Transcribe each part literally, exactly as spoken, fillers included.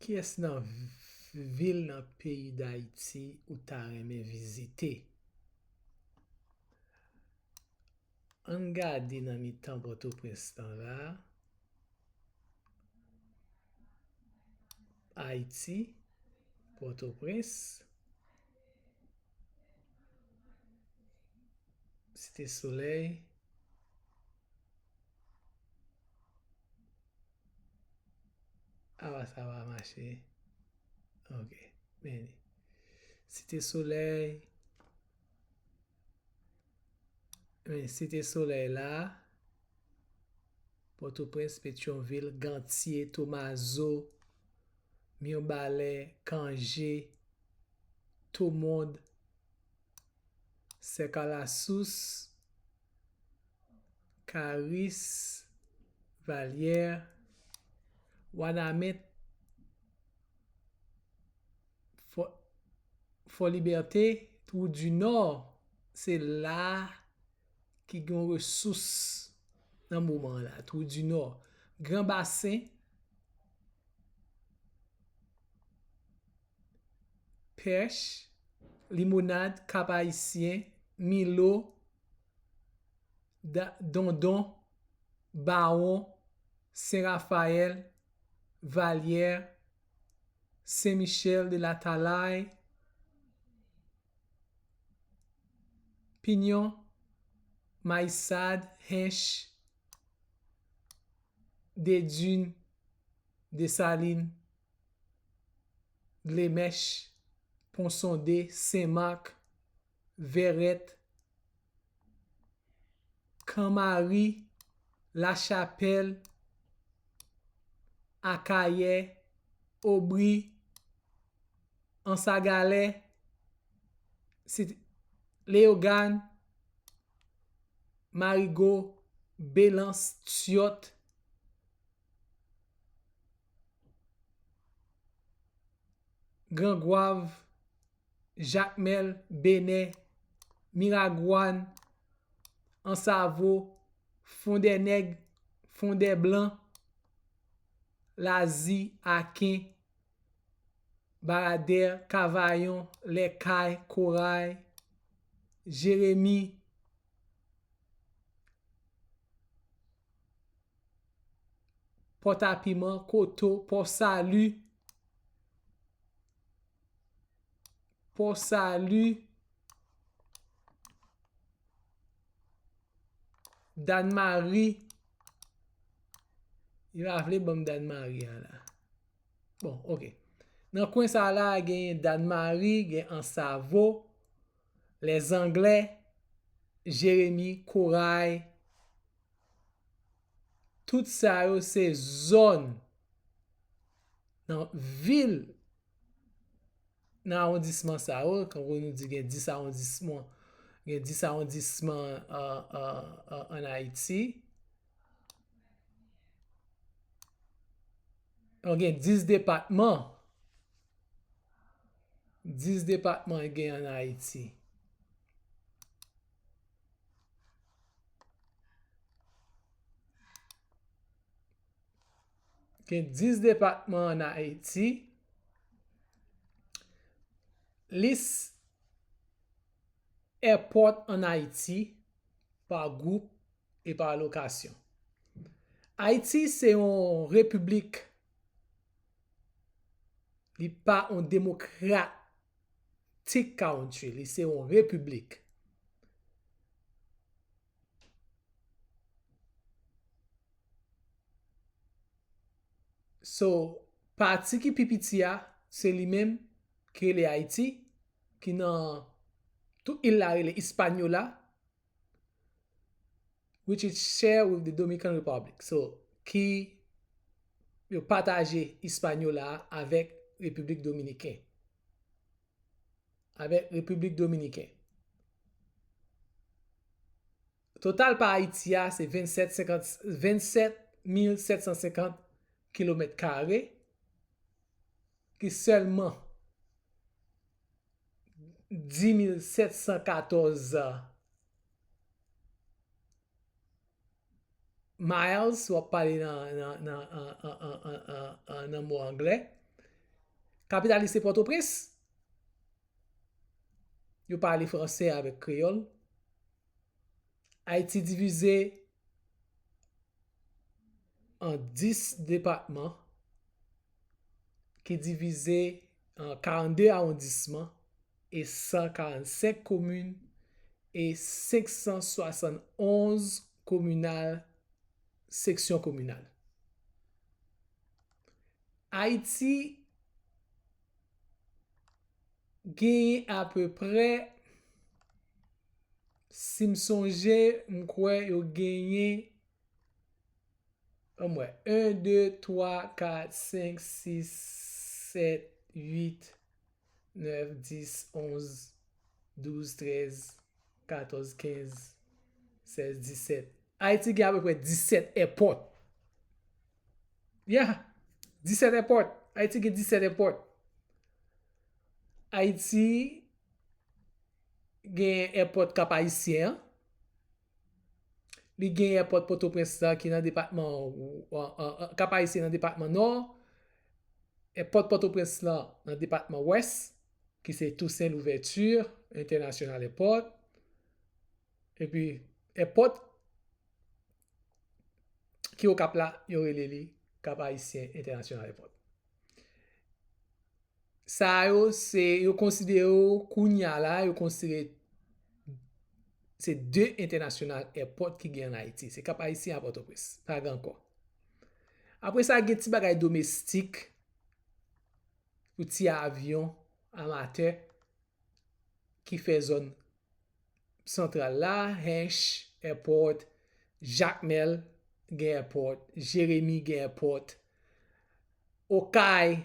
Kiyès nan v-, vil nan peyi Dayiti ou ta renmen vizite? Ann gade nan mitan Pòtoprens lan la. Ayiti, Pòtoprens, Site Solèy. Apa sa va mache. Ok, men li. Site Solèy. Men Site Solèy la. Pòtoprens, Petyonvil, Gantye, Tomazo, Mibalè, Kanje, Tomond, Sèkalasous, Karis, Valyè, Wanament, Fò, Fò Libète, Twou di Nò, se la ki gen resous nan moman la. Twou di Nò, Gran Basen, Pèch, Limonad, Kap Ayisyen, Milo, Da-, Dondon, Bawon, Sen Rafayèl, Valyè, Sen Michèl de Latalay, Pinyon, Mayisad, Hench, Dedin, Desalin, Glemèch, Pon Sonde, Sen Mak, Vèrèt, Kanmari, Lachapèl, Akayè, Obri, Ansagalè, Sit-, Leyogàn, Marigo, Belans, Tyòt, Grangwav, Jakmèl, Benè, Miragwàn, Ansavo, Fondènèg, Fondèblan, Lazi, Aken, Baradè, Kavayon, Lèkay, Koray, Jeremi, Pòtapiman, Koto, Pòsali, Pòsali, Dannmari. Li pa vle ban m Dannmari a la. Bon, ok. Nan kwen sa la, genyen Dannmari, gen Ansavo, Lèzanglè, Jeremi, Koray. Tout sa yo se zòn nan vil, nan awondisman sa yo, kankou nou di gen dis awondisman, gen dis awondisman, euh, euh, euh, ann Ayiti. Donk, gen dis depatman. Dis depatman gen ann Ayiti. Gen dis depatman ann Ayiti. Lis èpòt ann Ayiti pa gwoup e pa lokasyon. Ayiti se yon repiblik. Li pa yon democratic country, li se yon repiblik. So, pati ki pi piti a, se li menm ki rele Ayiti, ki nan tout il la rele Hispaniola, which is share with the Dominican Republic. So, ki yo pataje Hispaniola avèk Repiblik Dominiken. Avèk Repiblik Dominiken. Total pa Ayiti a, se vennsèt senkant, vennsèt mil sèt san senkant kilomèt kare, ki sèlman dis mil sèt san katòz miles, w ap pale nan, nan, nan, an, an, an, an, an, an, nan mo anglè. Kapital li se Pòtoprens. Yo pale fransè avèk kreyòl. Ayiti divize an dis depatman ki divize an karannde awondisman e san karannsenk komin e senk san swasannonz kominal, seksyon kominal. Ayiti genyen apeprè, si m sonje, m kwè yo genyen, ann m wè, en, de, twa, kat, senk, sis, sèt, uit, nèf, dis, onz, douz, trèz, katòz, kenz, sèz, disèt. Ayiti gen apeprè disèt èpòt. Yeah, disèt èpòt. Ayiti gen disèt èpòt. Ayiti gen èpòt Kap Ayisyen an. Li gen èpòt Pòtoprens lan ki nan depatman, an, an, an, Kap Ayisyen nan depatman Nò. Èpòt Pòtoprens lan nan depatman Wès, ki se Toussaint Louverture International Airport. Epi èpòt ki Okap la, yo rele li Kap Ayisyen International Airport. Sa yo, se, yo konsidere yo, kounye a la, yo konsidere se de entènasyonal èpòt ki gen an Ayiti. Se Kap Ayisyen ak Pòtoprens. Pa gen ankò. Apre sa, gen ti bagay domestik pou ti avyon amatè ki fè zòn santral la, Hinche Airport, Jakmèl gen èpòt, Jeremi gen èpòt, Okay,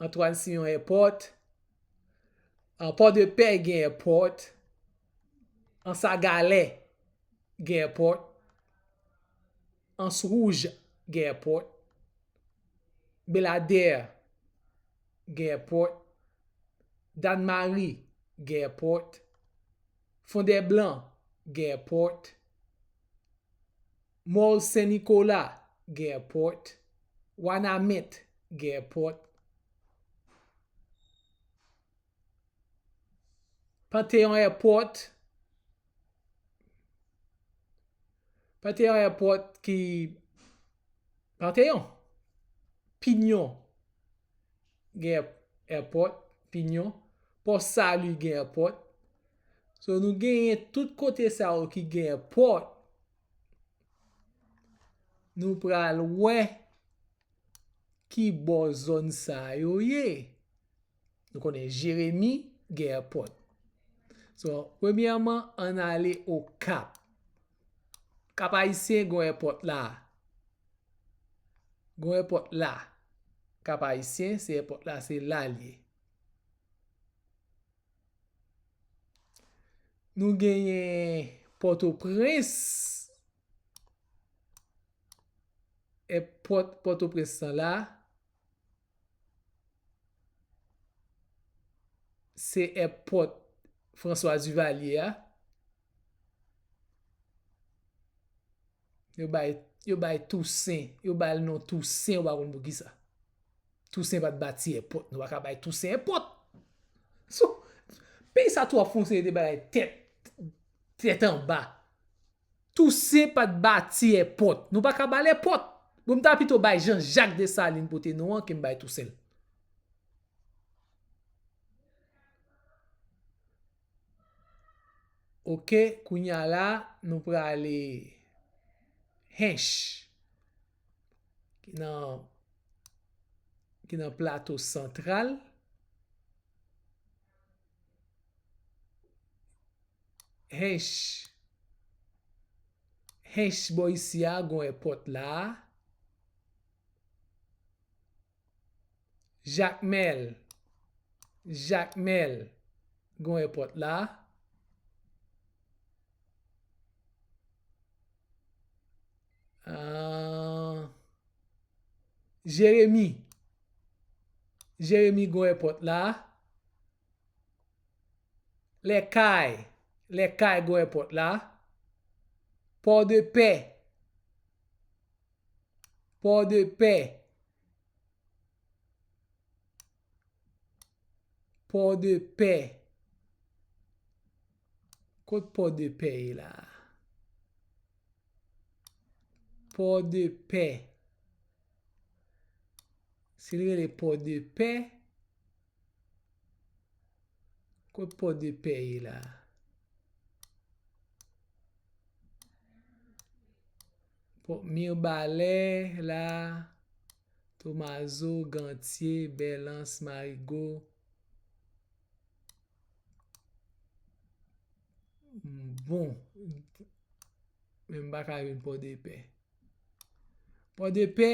Antoine Simon Airport, an Pòdepè gen èpòt, Anse à Galets gen èpòt, Anse Rouge gen èpòt, Beladè gen èpòt, Dannemarie gen èpòt, Fondèblan gen èpòt, Mòl Sen Nikola gen èpòt, Wanament gen èpòt, Panteyon Airport, Panteyon Airport ki, Panteyon, Pinyon gen èpòt, Pinyon, Port Salut gen èpòt. So, nou genyen tout kote sa yo ki gen èpòt. Nou pral wè ki bò zòn sa yo ye. Nou konnen Jeremi gen èpòt. So, premyèman, ann ale Okap. Kap Ayisyen gen èpòt la. Gen èpòt la. Kap Ayisyen, se èpòt la, se la l ye. Nou genyen Pòtoprens. Èpòt Pòtoprens lan la, se èpòt François Duvalier a. Yo bay, yo bay Tousen, yo bay l non Tousen, ou pa konn poukisa. Tousen pa t bati èpòt, nou pa ka bay Tousen èpòt. So, peyi sa twò fon se te bagay tèt, tèt anba. Tousen pa t bati èpòt. Nou pa ka ba l èpòt. Bon, m ta pito bay Jean Jacques Dessalines pote non an ke m bay Tousen l. Oke, kounye a la, nou prale Hinche, ki nan, ki nan Plato Santral. Hinche. Hinche bò isi a, gon èpòt la. Jakmèl. Jakmèl, gon èpòt la. Ah, Jeremi. Jeremi, gon èpòt la. Lèkay. Lèkay, gon èpòt la. Pòdepè. Pòdepè. Pòdepè. Kot Pòdepè ye la? Pòdepè. Si l rele Pòdepè, kot Pòdepè ye la? Pò, Mibalè la, Tomazo, Gantye, Bèlans, Marigo. Bon, men m pa ka jwenn Pòdepè. Pòdepè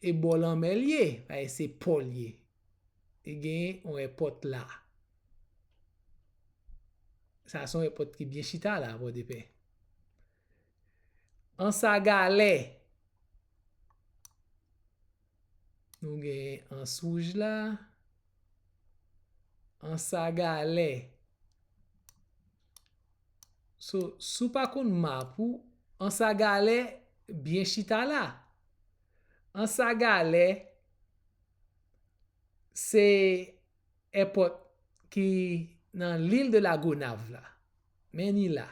e bò lanmè l ye, paske se pò l ye. E gen yon èpòt la. Sa se yon èpòt ki byen chita la, Pòdepè. Ansagalè. Nou gen Ans Wouj la. Ansagalè. So, si w pa konn map ou, Ansagalè byen chita la. Ansagalè, se èpòt ki nan l'île de la Gonâve la. Men ni la.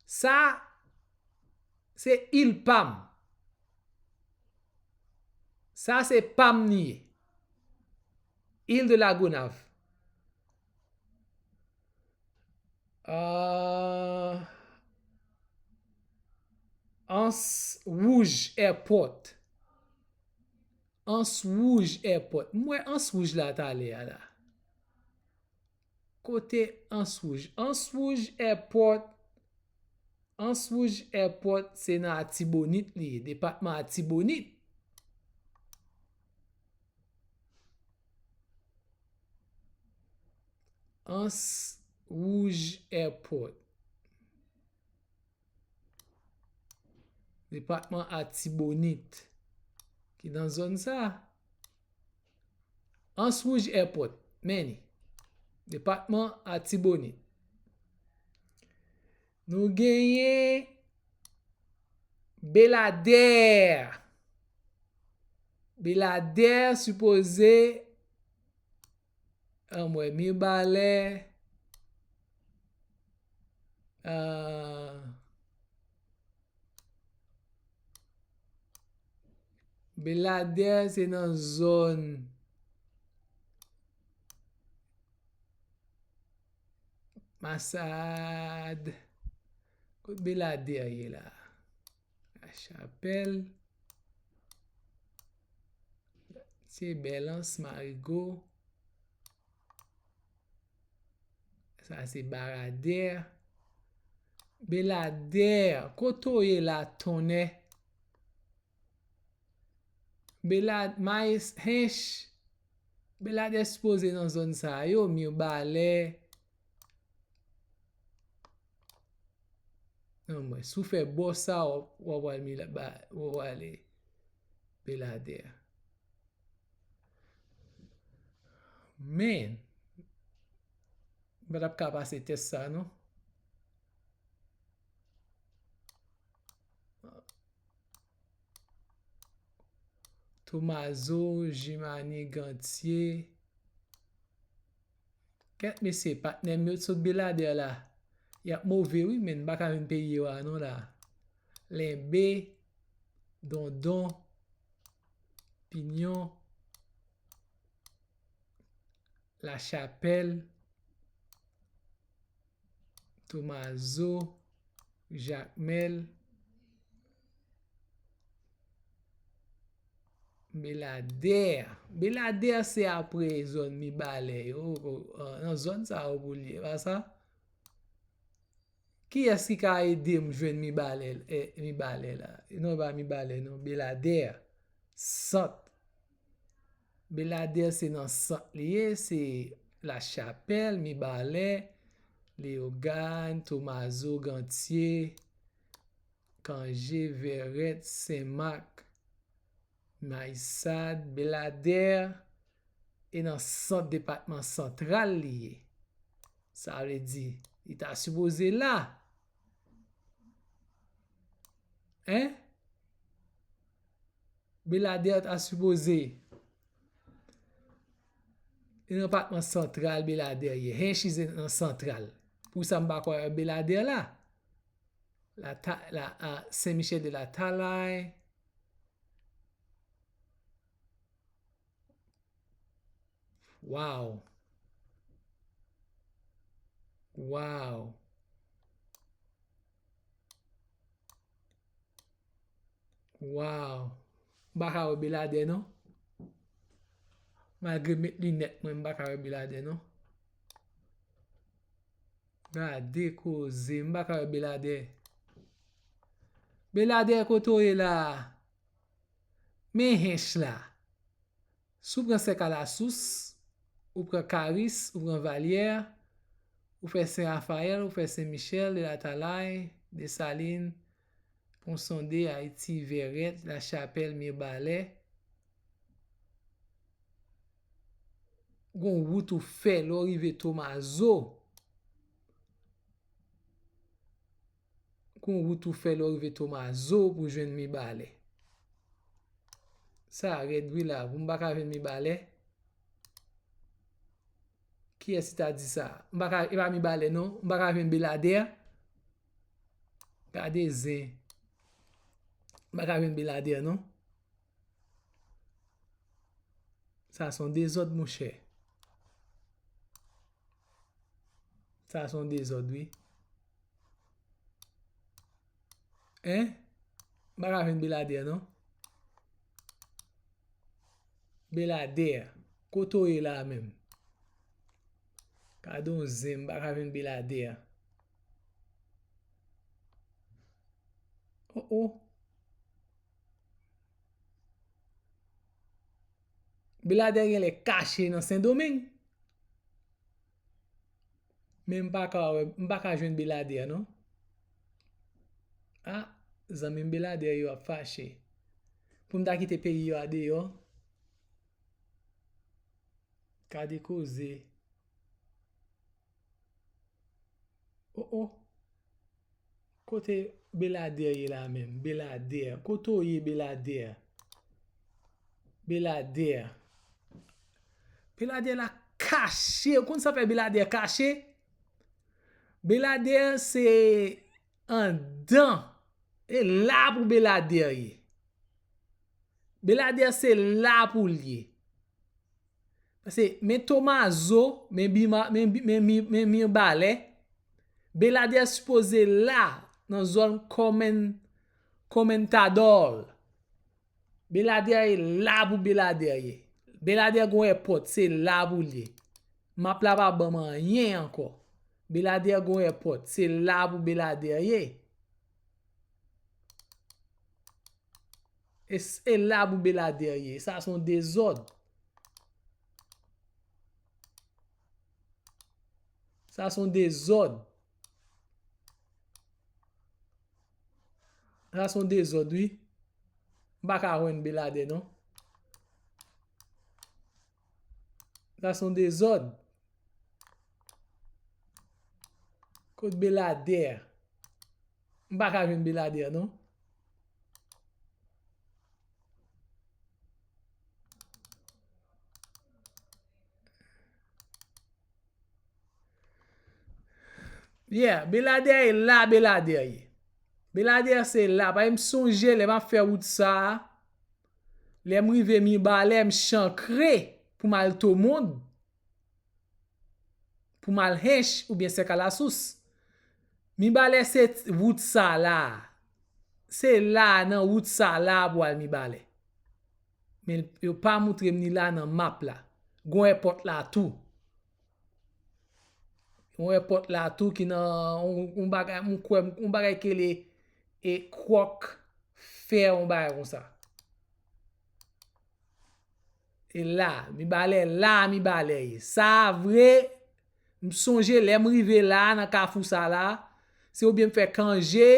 Sa, se il pa m. Sa, se pa m ni ye. Île de la Gonâve. Ah, Ans Wouj Airport. Ans Wouj Airport. M wè Ans Wouj la talè a la. Kote Ans Wouj? Ans Wouj Airport. Ans Wouj Airport se nan Atibonit li ye, depatman Atibonit. Ans Wouj Airport. Depatman Atibonit. Ki nan zòn sa. Ans Wouj Airport. Men li. Depatman Atibonit. Nou genyen Beladè. Beladè sipoze, ann wè, Mibalè, ah, Beladè se nan zòn Masad. Kot Beladè ye la? Lachapèl. Se Bèlans, Marigo. Sa se Baradè. Beladè, kote w ye la, tonnè? Belad-, Mayis Hench, Beladè sipoze nan zòn sa yo, Mibalè. Anmwey, si w fè bò sa, w ap, w ap al Mila-, ba-, w ap ale Beladè. Men, m pa t ap ka pase tès sa, non. Tomazo, Jimani, Gantye. Kèt mesye, patnè m yo t sot Beladè la. Y ap move wi, men m pa ka jwenn peyi yo a non la. Lenbe, Dondon, Pinyon, Lachapèl, Tomazo, Jakmèl, Beladè. Beladè se apre zòn Mibalè yo, nan zòn sa yo pou l ye, pa sa? Kiyès ki ka ede m jwenn Mibalè, eh, Mibalè la? Non, e pa Mibalè, non, Beladè. Sant. Beladè se nan sant li ye, se Lachapèl, Mibalè, Leyogàn, Tomazo, Gantye, Kanje, Vèrèt, Senmak, Mayisad, Beladè, e nan sant depatman santral li ye. Sa vle di, li ta sipoze la. Hein? Beladè ta sipoze. E nan patman santral Beladè ye. Hinche nan santral. Pou sa m pa kwè Beladè la. La, ta, la, a, Sen Michèl de la Talay. Wow. Wow. Wow. M pa ka wè Beladè non. Malgre m met linèt mwen, m pa ka wè Beladè non. Gade koze, m pa ka wè Beladè. Beladè, kote w ye la? Men Hinche la. Si w pran Sèk a Lasous, ou pran Karis, ou pran Valyè, ou fè Sen Rafayèl, ou fè Sen Michèl, de Latalay, Desalin, Pon Sonde, Ayiti, Vèrèt, Lachapèl, Mibalè. Gon wout ou fè lè w rive Tomazo. Gon wout ou fè lè w rive Tomazo pou jwenn Mibalè. Sa rèd wi la, pou m pa ka jwenn Mibalè. Kiyès ki ta di sa? M pa ka, e pa Mibalè non, m pa ka jwenn Beladè. Gade zen. M pa ka jwenn Beladè non. Sa se yon dezòd, monchè. Sa se yon dezòd, wi. Hein? M pa ka jwenn Beladè, non. Beladè. Kote w ye la menm? Gade yon zen, m pa ka jwenn Beladè. Oh, oh. Beladè genlè kache nan Sendomeng. Men m pa ka wè, m pa ka jwenn Beladè, non. Ah, zanmi m Beladè yo ap fache. Pou m ta kite peyi yo a deyò. Gade koze. Oh, oh. Kote Beladè ye la menm? Beladè. Kote w ye, Beladè? Beladè. Beladè la kache. Ou konn sa fè Beladè kache? Beladè se andan. E la pou Beladè ye. Beladè se la pou l ye. Paske men Tomazo, men Bima, men, men, men, men Mibalè, Beladè sipoze la nan zòn Kòmen, Kòmentadòl. Beladè e la pou Beladè ye. Beladè gon èpòt, se la pou l ye. Map la pa ban m anyen ankò. Beladè gon èpòt, se la pou Beladè ye. E s-, e la pou Beladè ye. Sa se yon dezòd. Sa se yon dezòd. Sa se yon dezòd, wi. M pa ka jwenn Beladè, non. Sa se yon dezòd. Kot Beladè? M pa ka jwenn Beladè, non. Yeah, Beladè e la Beladè ye. Beladè se la. Paske m sonje lè m ap fè wout sa a, lè m rive Mibalè, m chankre pou m al Tomond, pou m al Hench oubyen Sèk a Lasous. Mibalè se wout sa la. Se la, nan wout sa la pou al Mibalè. Men yo pa moutre m ni la nan map la. Gon èpòt la tou. Yon èpòt la tou ki nan yon, yon bagay, m kwè, yon bagay ki rele e kwòk fè, yon bagay konsa. E la, Mibalè, la Mibalè ye. Sa a vre, m sonje lè m rive la, nan kafou sa la, se oubyen m fè Kanje,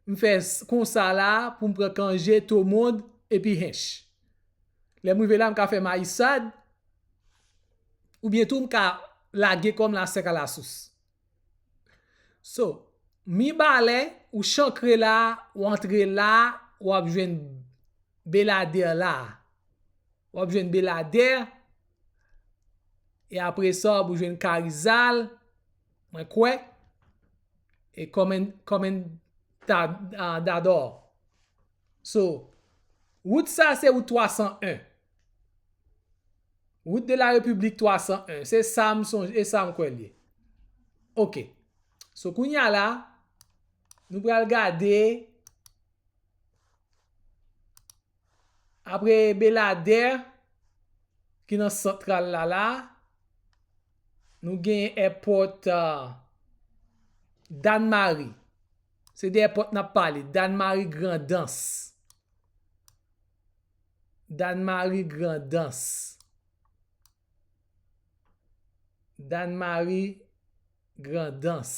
m fè s-, konsa la, pou m pran Kanje, Tomond, epi Hench. Lè m rive la, m ka fè Mayisad, oubyen tou m ka lage kò m la Sèk a Lasous. So, Mibalè, ou chankre la, ou antre la, w ap jwenn Beladè la. W ap jwenn Beladè. E apre sa, w ap jwenn Karizal, mwen kwè, e Kòmen-, Kòmendadò. So, wout sa se wout twa san en. Wout de la Repiblik twa san en. Se sa m sonje, e sa m kwè l ye. Ok. So, kounye a la, nou pral gade. Apre Beladè, ki nan santral la la, nou gen èpòt, ah, Dannmari. Se de èpòt n ap pale. Dannmari Grandans. Dannmari Grandans. Dannmari Grandans.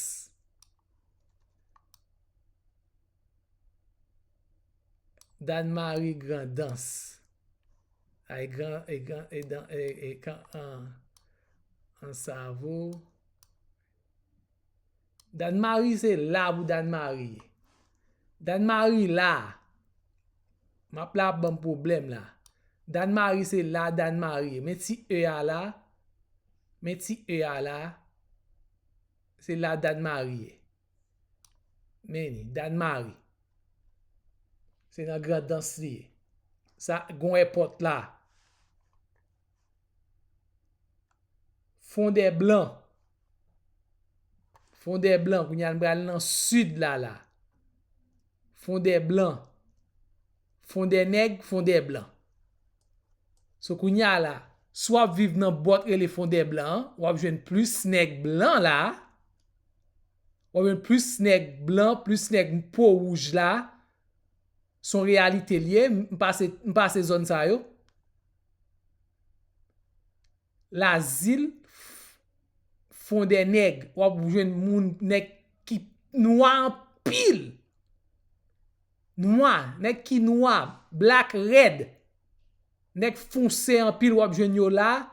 Dannmari Grandans. Ay, gran, e, gran, e, dan, e, e, kan, an, an savo. Dannmari se la pou Dannmari ye. Dannmari la. Map la ap ban m pwoblèm la. Dannmari se la Dannmari ye. Men ti e a la. Men ti e a la. Se la Dannmari ye. Men li, Dannmari. Se nan Grandans li ye. Sa, gon èpòt la. Fondèblan. Fondèblan, kounye a n pral nan sid la la. Fondèblan. Fondènèg, Fondèblan. So kounye a la, si w ap viv nan bòt rele Fondèblan an, w ap jwenn plis nèg blan la. W ap jwenn plis nèg blan, plis nèg po wouj la. Se yon reyalite l ye. M pase, m pase zòn sa yo. Lazil, Fondènèg, w ap jwenn moun, nèg ki nwa anpil. Nwa, nèg ki nwa, black, rèd. Nèg fonse anpil, w ap jwenn yo la.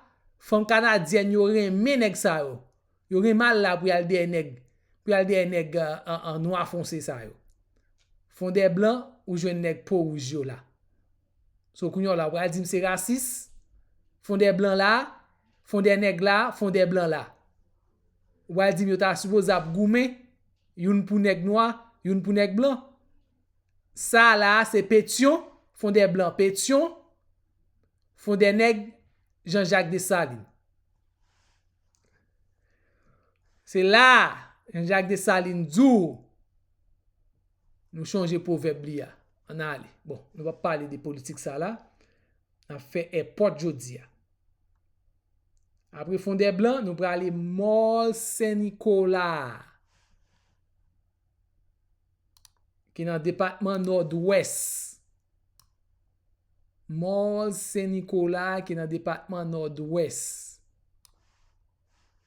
Fanm kanadyèn yo renmen nèg sa yo. Yo renmen al la pou y al dèyè nèg, pou y al dèyè nèg, an, an, an nwa fonse sa yo. Fondèblan, ou jwenn nèg po wouj yo la. So, kounye a la, ou pral di m se rasis. Fondèblan la, Fondènèg la, Fondèblan la. Ou pral di m yo ta sipoze ap goumen, youn pou nèg nwa, youn pou nèg blan. Sa la, se Petyon, Fondèblan Petyon, Fondènèg Jean-Jacques Dessalines. Se la, Jean-Jacques Dessalines di w, nou chonje pwovèb li a. Ann ale. Bon, nou p ap pale de politik sa la. N ap fè èpòt jodi a. Apre Fondèblan, nou prale Mòl Sen Nikola, ki nan depatman Nòdwès. Mòl Sen Nikola, ki nan depatman Nòdwès.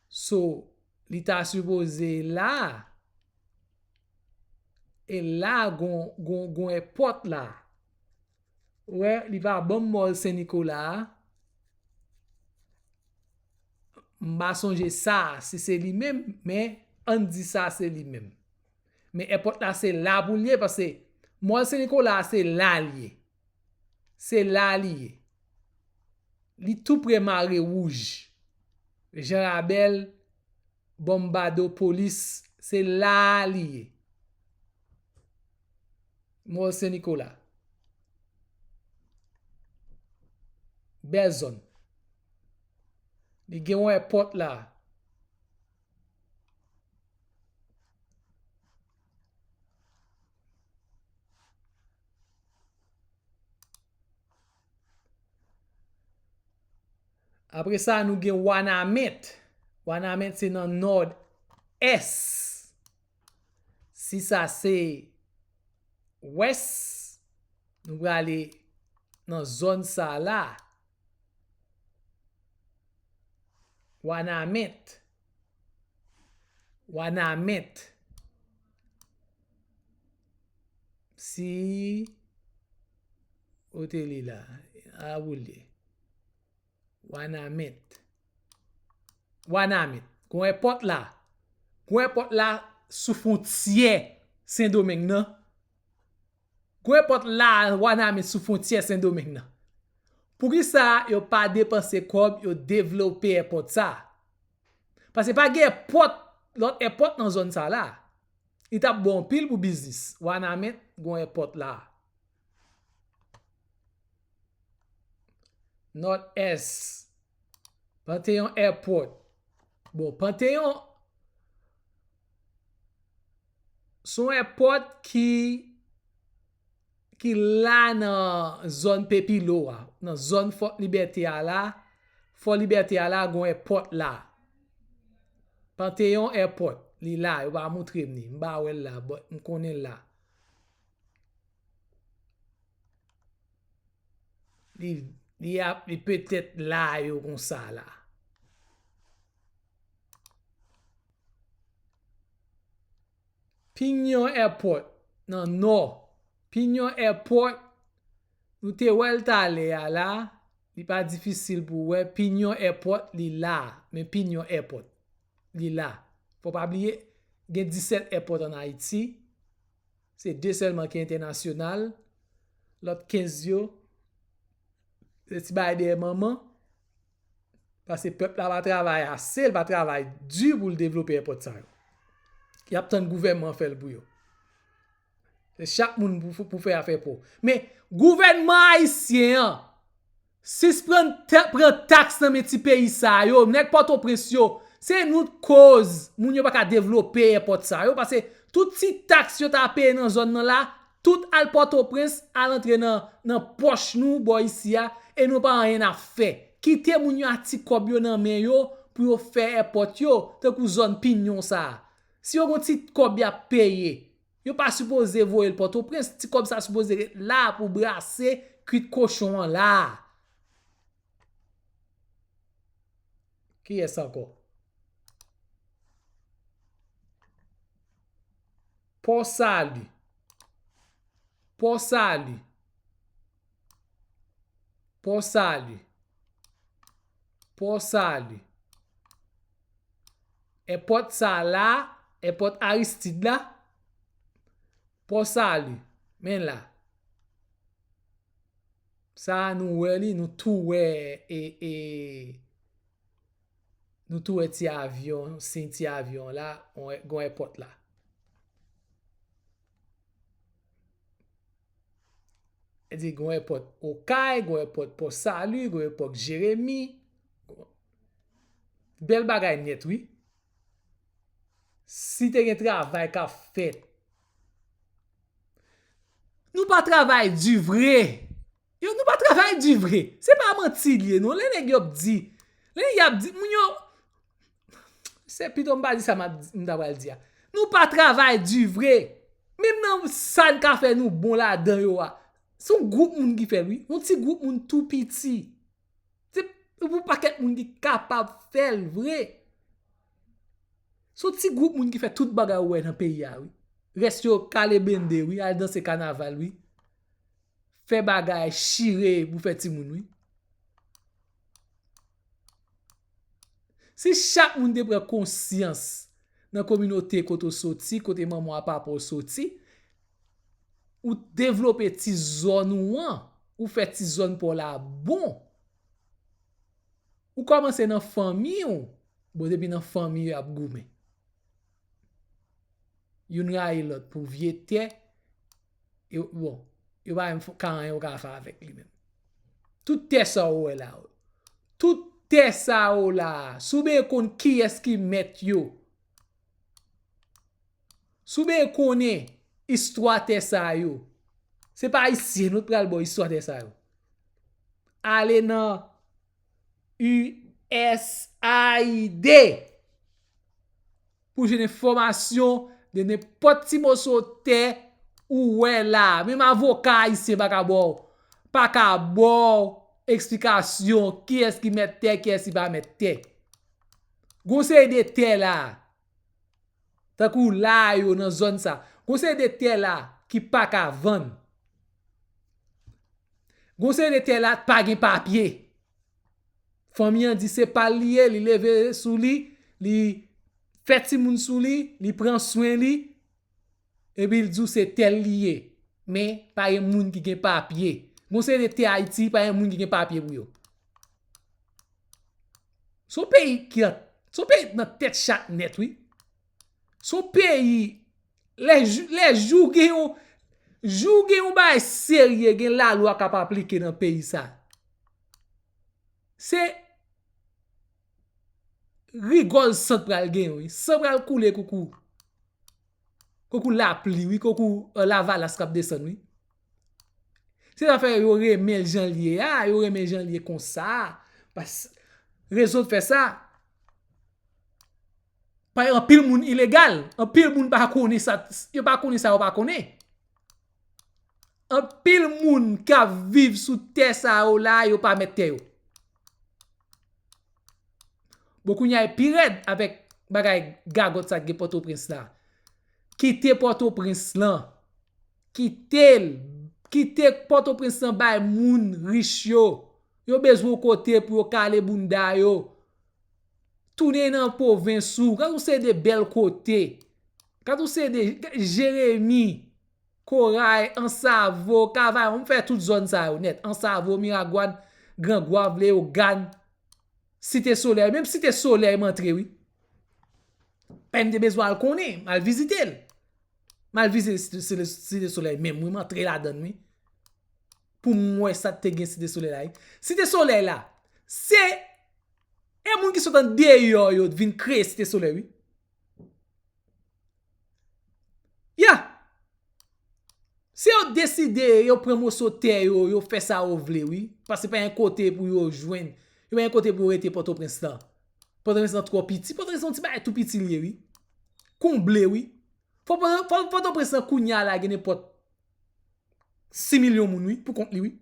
So, li ta sipoze la. E la, gon, gon, gon èpòt la. Ou wè, li pa ban m Mòl Sen Nikola a. M pa sonje sa, si se li menm, men ann di sa se li menm. Men èpòt la se la pou l ye, paske Mòl Sen Nikola a se la l ye. Se la li ye. Li tou pre Mare Wouj. Jan Rabèl, Bonbadopolis, se la li ye. Mòl Sen Nikola. Bèl zòn. Li gen yon èpòt la. Apre sa, nou gen Wanament. Wanament se nan nòdès. Si sa se wès, nou prale nan zòn sa la. Wanament. Wanament. Si ou te li la, a ou li. Wanament. Wanament. Gon èpòt la. Gon èpòt la sou fwontyè Sendomeng nan. Gon èpòt la, Wanament sou fwontyè Sendomeng nan. Poukisa yo pa depanse kòb, yo devlope èpòt sa? Paske pa gen èpòt, lòt èpòt nan zòn sa la. Li t ap bon anpil pou biznis. Wanament, gon èpòt la. Nòdès, Panteyon Airport. Bon, Panteyon, se yon èpòt ki, ki la nan zòn Pepilo a, nan zòn Fò Libète a la. Fò Libète a la, gon èpòt la. Panteyon Airport, li la, yo pa montre m li. M pa wè l la, but m konnen l la. Li, li ap, li petèt la yo konsa la. Pinyon Airport nan nò. Pinyon Airport, nou te wè l talè a la, li pa difisil pou w wè. Pinyon Airport, li la, men Pinyon Airport, li la. Fò pa bliye, gen disèt èpòt ann Ayiti. Se de sèlman ki entènasyonal. Lòt kenz yo, se ti bagay dèyè manman. Paske pèp la pa travay ase, l pa travay di pou l devlope èpòt sa yo. Y ap tann gouvènman an fè l pou yo. Se chak moun pou, pou fè afè pa w. Men, gouvènman ayisyen an, sispann ta-, pran taks nan men ti peyi sa yo, nèg Pòtoprens yo, se nou k koz moun yo pa ka devlope èpòt sa yo, paske tout ti taks yo ta peye nan zòn nan la, tout al Pòtoprens, al antre nan, nan pòch nou bò isi a, e nou pa anyen ap fè. Kite moun yo a ti kòb yo nan men yo pou yo fè èpòt yo, tankou zòn Pinyon sa a. Si yo gon ti kòb y ap peye, yo pa sipoze voye l Pòtoprens, ti kòb sa sipoze ret la pou brase kwit kochon an la. Kiyès ankò? Pò Sali. Pò Sali. Pò Sali. Pò Sali. Èpòt sa la, èpòt Aristid la. Pò Sali. Men la. Sa a nou wè li, nou tou wè, e, e, nou tou wè ti avyon, siy ti avyon la, on, gon èpòt la. Sa di gon èpòt Okay, gon èpòt Pò Sali, gon èpòt Jeremi. Bèl bagay nèt, wi. Si te gen travay k ap fèt. Nou pa travay di vre. Yo, nou pa travay di vre. Se pa manti l ye, non. Lè nèg yo ap di, lè nèg y ap di, moun yo, se pito m pa di sa m ap di, m ta pral di a. Nou pa travay di vre. Menm nan sa n ka fè nou bon ladan yo a, se yon gwoup moun ki fè l, wi. Yon ti gwoup moun tou piti. Se yon pakèt moun ki kapab fè l vre. Se yon ti gwoup moun ki fè tout bagay ou wè nan peyi a, wi. Rès yo kale bende, wi, al danse kanaval, wi. Fè bagay, chire pou fè timoun, wi. Si chak moun te pran konsyans nan kominote kote w soti, kote manman w a papa w soti, ou devlope ti zòn ou an, ou fè ti zòn pa w la bon. Ou kòmanse nan fanmi w, bon, depi nan fanmi yo y ap goumen. Youn rayi lòt pou vye tè, e, bon, yo pa menm ka anyen yo ka fè avèk li menm. Tout tè sa ou wè la, tout tè sa ou la, si w bezwen konn kiyès ki mèt yo, si w bezwen konnen istwa tè sa yo, se pa Ayisyen nou t pral ba w istwa tè sa yo. Ale nan U S A I D pou jwenn enfòmasyon de nenpòt ti moso tè ou wè la. Menm avoka ayisyen pa ka ba w, pa ka ba w eksplikasyon kiyès ki mèt tè, kiyès ki pa mèt tè. Gon seri de tè la, tankou la yo nan zòn sa. Gon seri de tè la ki pa ka vann. Gon seri de tè la pa gen papye. Fanmi an di se pa l li ye, li leve sou li, li fè timoun sou li, li pran swen li, epi l di w se tè l li ye. Men, pa gen moun ki gen papye. Gon seri de tè Ayiti, pa gen moun ki gen papye pou yo. Se yon peyi ki an, Se yon peyi nan tèt chat nèt, wi. Se yon peyi, lè jou, lè jou gen yon, jou gen yon bagay serye, gen lalwa k ap aplike nan peyi sa. Se rigòl san pral gen, wi. San pral koule koukou. Koukou lapli, wi, koukou, eh, lavalas k ap desann, wi. Se zafè yo renmen l jan l ye a, yo renmen jan l ye konsa. Pas, rezon fè sa. Pa anpil moun ilegal, anpil moun pa konnen sa, yo pa konnen sa, yo pa konnen. Anpil moun k ap viv sou tè sa yo la, yo pa mèt tè yo. Bon, kounye a, e pi rèd avèk bagay gagòt sa k gen Pòtoprens la. Kite Pòtoprens lan. Kite l. Kite Pòtoprens lan bay moun rich yo. Yo bezwen yon kote pou yo kale bounda yo. Tounen nan pwovens ou. Gad yon seri de bèl kote. Gad yon seri de Jeremi, Koray, Ansavo, Kavayon. M fè tout zòn sa yo nèt. Ansavo, Miragwàn, Gran Gwav, Leyogàn, Site Solèy. Menm Site Solèy m antre, wi. Paske m te bezwen al konnen, m al vizite l. M al vizite Site, Site, Site Solèy menm, wi, m antre ladan l, wi. Pou m wè sa te gen Site Solèy la, wi. Site Solèy la, se, e moun ki sot andeyò yo vin kreye Site Solèy, wi. Ya! Si yo deside, yo pran moso tè yo, yo fè sa yo vle, wi. Paske pa gen kote pou yo jwenn. Yo pa gen kote pou yo rete Pòtoprens lan. Pòtoprens lan twò piti. Pòtoprens lan ti bagay tou piti l ye, wi. Konble, wi. Fò Pò-, fò Pòtoprens lan kounye a la gen nenpòt sis milyon moun, wi, pou kont li, wi.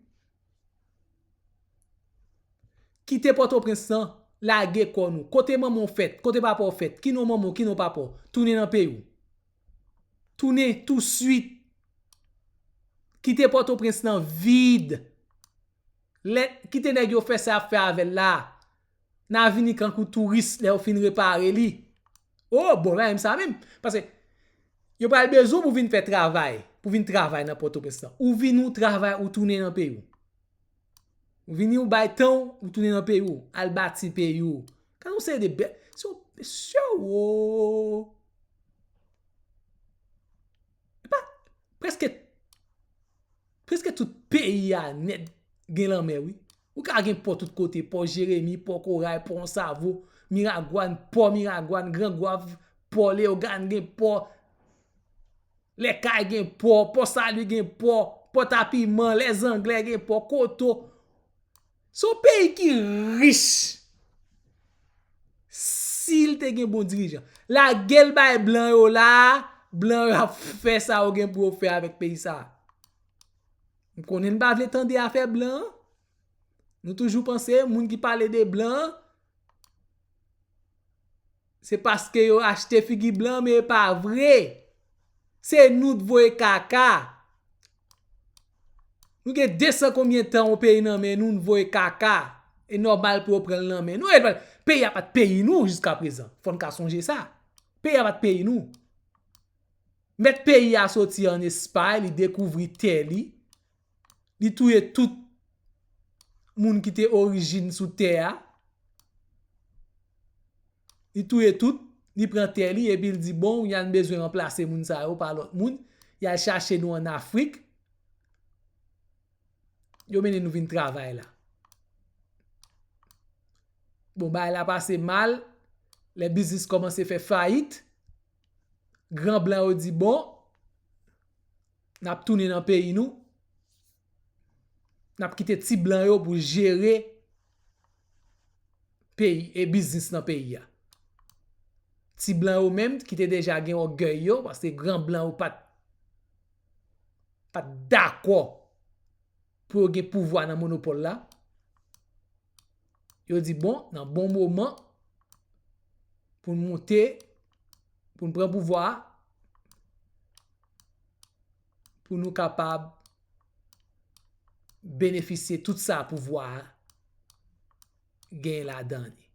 Kite Pòtoprens lan, lage kò nou. Kote manman w fèt, kote papa w fèt, ki non manman w, ki non papa w. Tounen nan peyi w. Tounen touswit. Kite Pòtoprens lan vid. Lè, kite nèg yo fè sa y ap fè avè l la. N a vini kankou touris lè yo fin repare li. O, bon, la menm sa menm. Paske yo pral bezwen w pou vin fè travay, pou vin travay nan Pòtoprens lan. Ou vini, ou travay, ou tounen nan peyi w. Ou vini, ou bay tan w, ou tounen nan peyi w. Al bati peyi w. Gad yon seri de bèl, se yon, mesye, o. Epa, prèske, prèske tout peyi a nèt gen lanmè, wi. Ou ka gen pò tout kote, pò Jeremi, pò Koray, pò Ansavo, Miragwàn, pò Miragwàn, Gran Gwav, pò Leyogàn, gen pò Lèkay, gen pò, pò Sali gen pò, pò Tapiman, Lèzanglè gen pò, Koto. Se yon peyi ki rich. Si l te gen bon dirijan. Lage l bay blan yo la, blan yo ap fè sa yo gen pou yo fè avèk peyi sa. M konnen n pa vle tande afè blan an. Nou toujou panse moun ki pale de blan an, se paske yo achte figi blan, men e pa vre. Se nou t voye kaka. Nou gen de san konbyen tan yon peyi nan men nou, n voye kaka. E nòmal pou yo pran l nan men nou. E peyi a pa t peyi nou jiska prezan. Fò n ka sonje sa. Peyi a pa t peyi nou. Mèt peyi a soti ann Espay, li dekouvri tè li. Li touye tout moun ki te orijin sou tè a. Li touye tout, li pran tè li, epi l di, bon, y a n bezwen ranplase moun sa yo pa lòt moun. Y al chache nou ann Afrik. Yo mennen nou vin travay la. Bon, bagay la pase mal, lè biznis kòmanse fè fayit, gran blan yo di, bon, n ap tounen nan peyi nou, n ap kite ti blan yo pou jere peyi e biznis nan peyi a. Ti blan yo menm ki te deja gen ògèy yo, paske gran blan yo pa t, pa t dakò pou yo gen pouvwa nan monopòl la. Yo di, bon, nan bon moman pou n moute, pou n pran pouvwa a, pou nou kapab benefisye tout sa pouvwa a gen ladan li.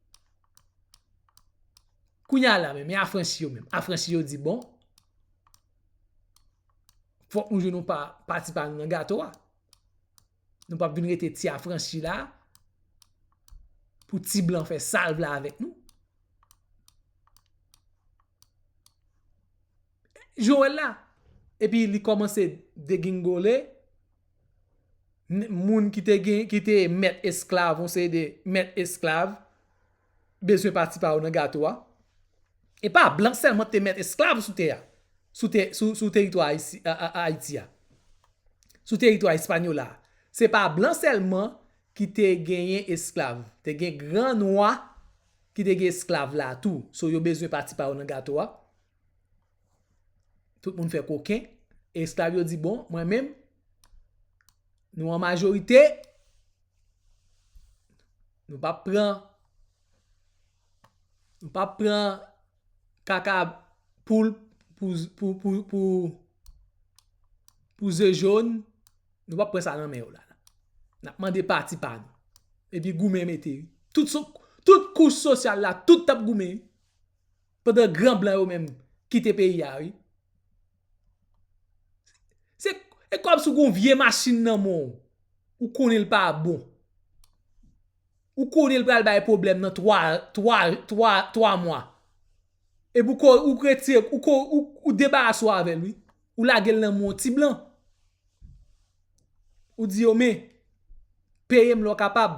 Kounye a la menm, e afranchi yo menm. Afranchi yo di, bon, fòk nou jwenn yon pa, pati pa nou nan gato a. Nou p ap vin rete ti afranchi la pou ti blan fè sa l vle avèk nou. Jowèl la. Epi li kòmanse degingole. N- Moun ki te gen, ki te mèt esklav, yon seri de mèt esklav, bezwen pati pa yo nan gato a. E pa blan sèlman te mèt esklav sou tè a, sou, tè, sou, sou teritwa Ayiti a. Sou teritwa Ispanyola a. Se pa blan sèlman ki te genyen esklav. Te gen gran nwa ki te gen esklav la tou. So yo bezwen pati pa yo nan gato a. Tout moun fè koken. Esklav yo di, bon, mwen menm, nou an majorite, nou p ap pran, nou p ap pran kaka poul pou, pou, pou, pou, pou ze jòn, nou p ap pran sa nan men yo la. N ap mande pati pa nou. Epi goumen mete, wi. Tout, so, tout kouch sosyal la, tout t ap goumen, wi. Pandan gran blan yo menm kite peyi a, wi. Se, e kòmsi w gen yon vye machin nan men w, ou konnen l pa bon. Ou konnen l pral bay pwoblèm nan twa, twa, twa, twa mwa. Epi ou ko, ou retire, ou ko, ou, ou debarase w avè l, wi. Ou lage l nan men yon ti blan. Ou di yo, men, peye m lè w kapab.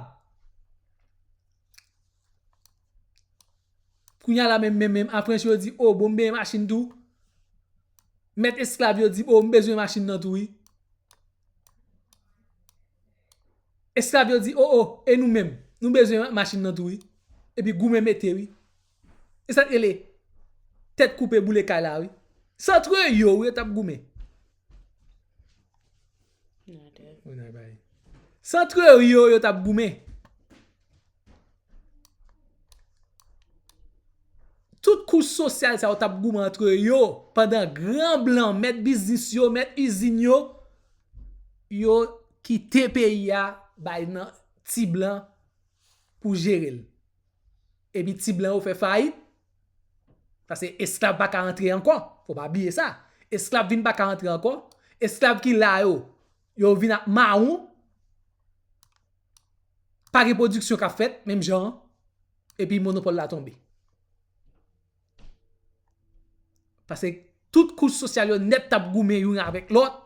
Kounye a la menm, menm, menm, afranchi yo di, o, bon, m benyen machin tou. Mèt esklav yo di, o, m bezwen machin nan tou, wi. Esklav yo di, o, o, e nou menm, nou bezwen machin nan tou, wi. Epi goumen mete, wi. E sa k rele tèt koupe boule kay la, wi. Santre yo, wi, yo t ap goumen. Santre yo, yo t ap goumen. Tout kouch sosyal sa yo t ap goumen antre yo, pandan gran blan, mèt biznis yo, mèt izin yo, yo kite peyi a bay nan ti blan pou jere l. Epi ti blan yo fè fayit, paske esklav pa ka antre ankò. Fò pa bliye sa. Esklav vin pa ka antre ankò. Esklav ki la yo, yo vin ap mawon. Pa gen pwodiksyon k ap fèt, menm jan an. Epi monopòl la tonbe. Paske tout kouch sosyal yo nèt t ap goumen youn avèk lòt.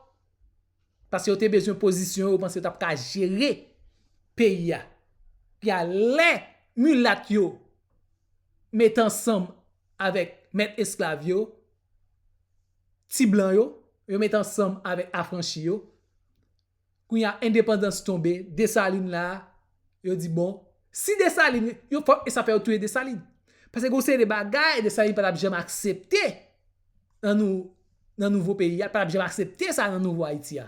Paske yo te bezwen pozisyon yo, yo panse yo t ap ka jere peyi a. Pi a lè milat yo met ansanm avèk mèt esklav yo, ti blan yo, yo met ansanm avèk afranchi yo. Kounye a endepandans tonbe, Desalin la, yo di bon, si Desalin, yo fò, e sa fè yo touye Desalin. Paske gon seri de bagay Desalin pa t ap janm aksepte nan nou, nan nouvo peyi a, pa t ap janm aksepte sa nan nouvo Ayiti a.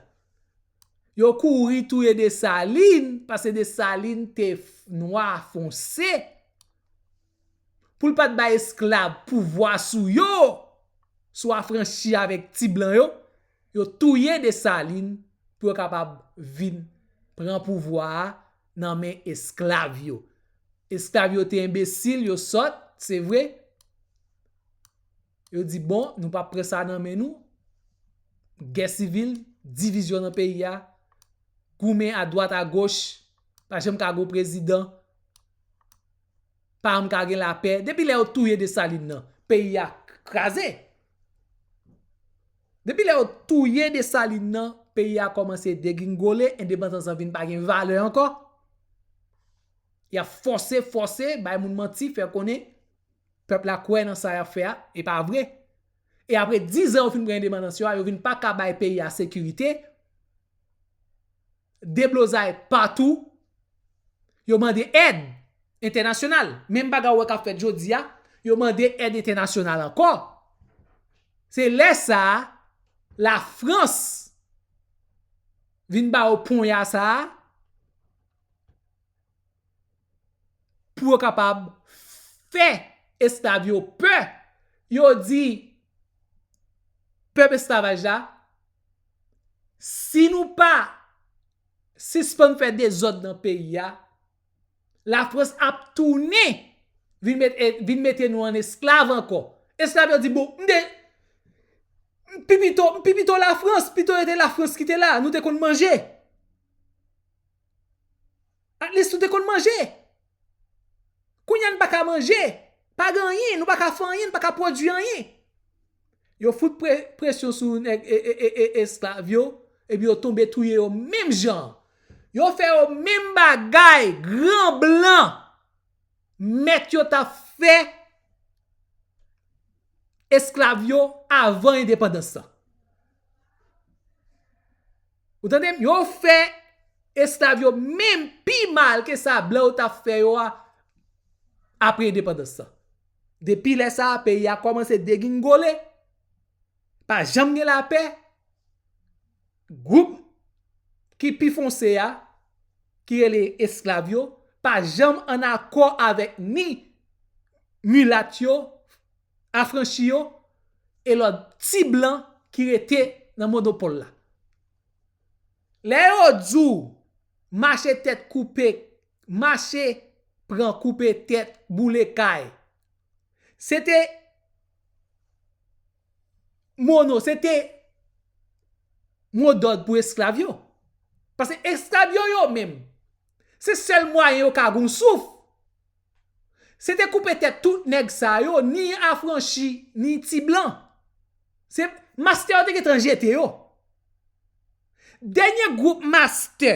Yo kouri touye Desalin, paske Desalin te f- nwa fonse. Pou l pa t bay esklav pouvwa sou yo, sou afranchi avèk ti blan yo, yo touye Desalin pou yo kapab vin pran pouvwa a nan men esklav yo. Esklav yo te enbesil, yo sòt, se vre. Yo di, bon, nou p ap pran sa nan men nou. Gè sivil, divizyon nan peyi a, goumen adwat agoch, pa janm ka gon prezidan, pa janm ka gen lapè. Depi lè yo touye Desalin nan, peyi a kraze. Depi lè yo touye Desalin nan, peyi a kòmanse degringole, endepandans lan vin pa gen valè ankò. Y ap fòse, fòse, bay moun manti, fè konnen pèp la kwè nan sa y ap fè a, e pa vre. E apre diz an yo fin pran endepandans yo a, yo vin pa ka bay peyi a sekirite, deblozay patou, yo mande èd entènasyonal. Menm bagay ou wè k ap fèt jodi a, yo mande èd entènasyonal ankò. Se lè sa a, Lafrans vin ba yo ponya sa a, pou yo kapab fè esklav yo pè. Yo di pèp esklavaj la, si nou pa sispann fè dezòd nan peyi a, Lafrans ap tounen vin met, eh, vin mete nou an esklav ankò. Esklav yo di, bon, m te, m pi pito, m pi pito Lafrans, pito yo te Lafrans ki te la, nou te konn manje. At least nou te konn manje. Kounye a n pa ka manje. Pa gen anyen, nou pa ka fè anyen, n pa ka pwodui anyen. Yo fout pre- presyon sou nèg e- e- e- e- esklav yo, epi yo tonbe touye yo menm jan. Yo fè yo menm bagay, gran blan. Mèt yo t ap fè esklav yo avan endepandans lan. Ou tande m? Yo fè esklav yo menm pi mal ke sa blan yo t ap fè yo a apre endepandans lan. Depi lè sa a, peyi a kòmanse degingole. Pa janm gen lapè. Gwoup ki pi fonse a, ki rele esklav yo, pa janm ann akò avèk ni milat yo, afranchi yo, e lòt ti blan ki rete nan monopòl la. Lè yo di w mache tèt koupe, mache pran koupe tèt, boule kay, se te mono, se te modòd pou esklav yo. Paske esklav yo, yo menm, se sèl mwayen yo ka gon souf. Se te koupe tèt tout nèg sa yo, ni afranchi, ni ti blan. Se mastè yo te gentan jete yo. Dènye gwoup mastè,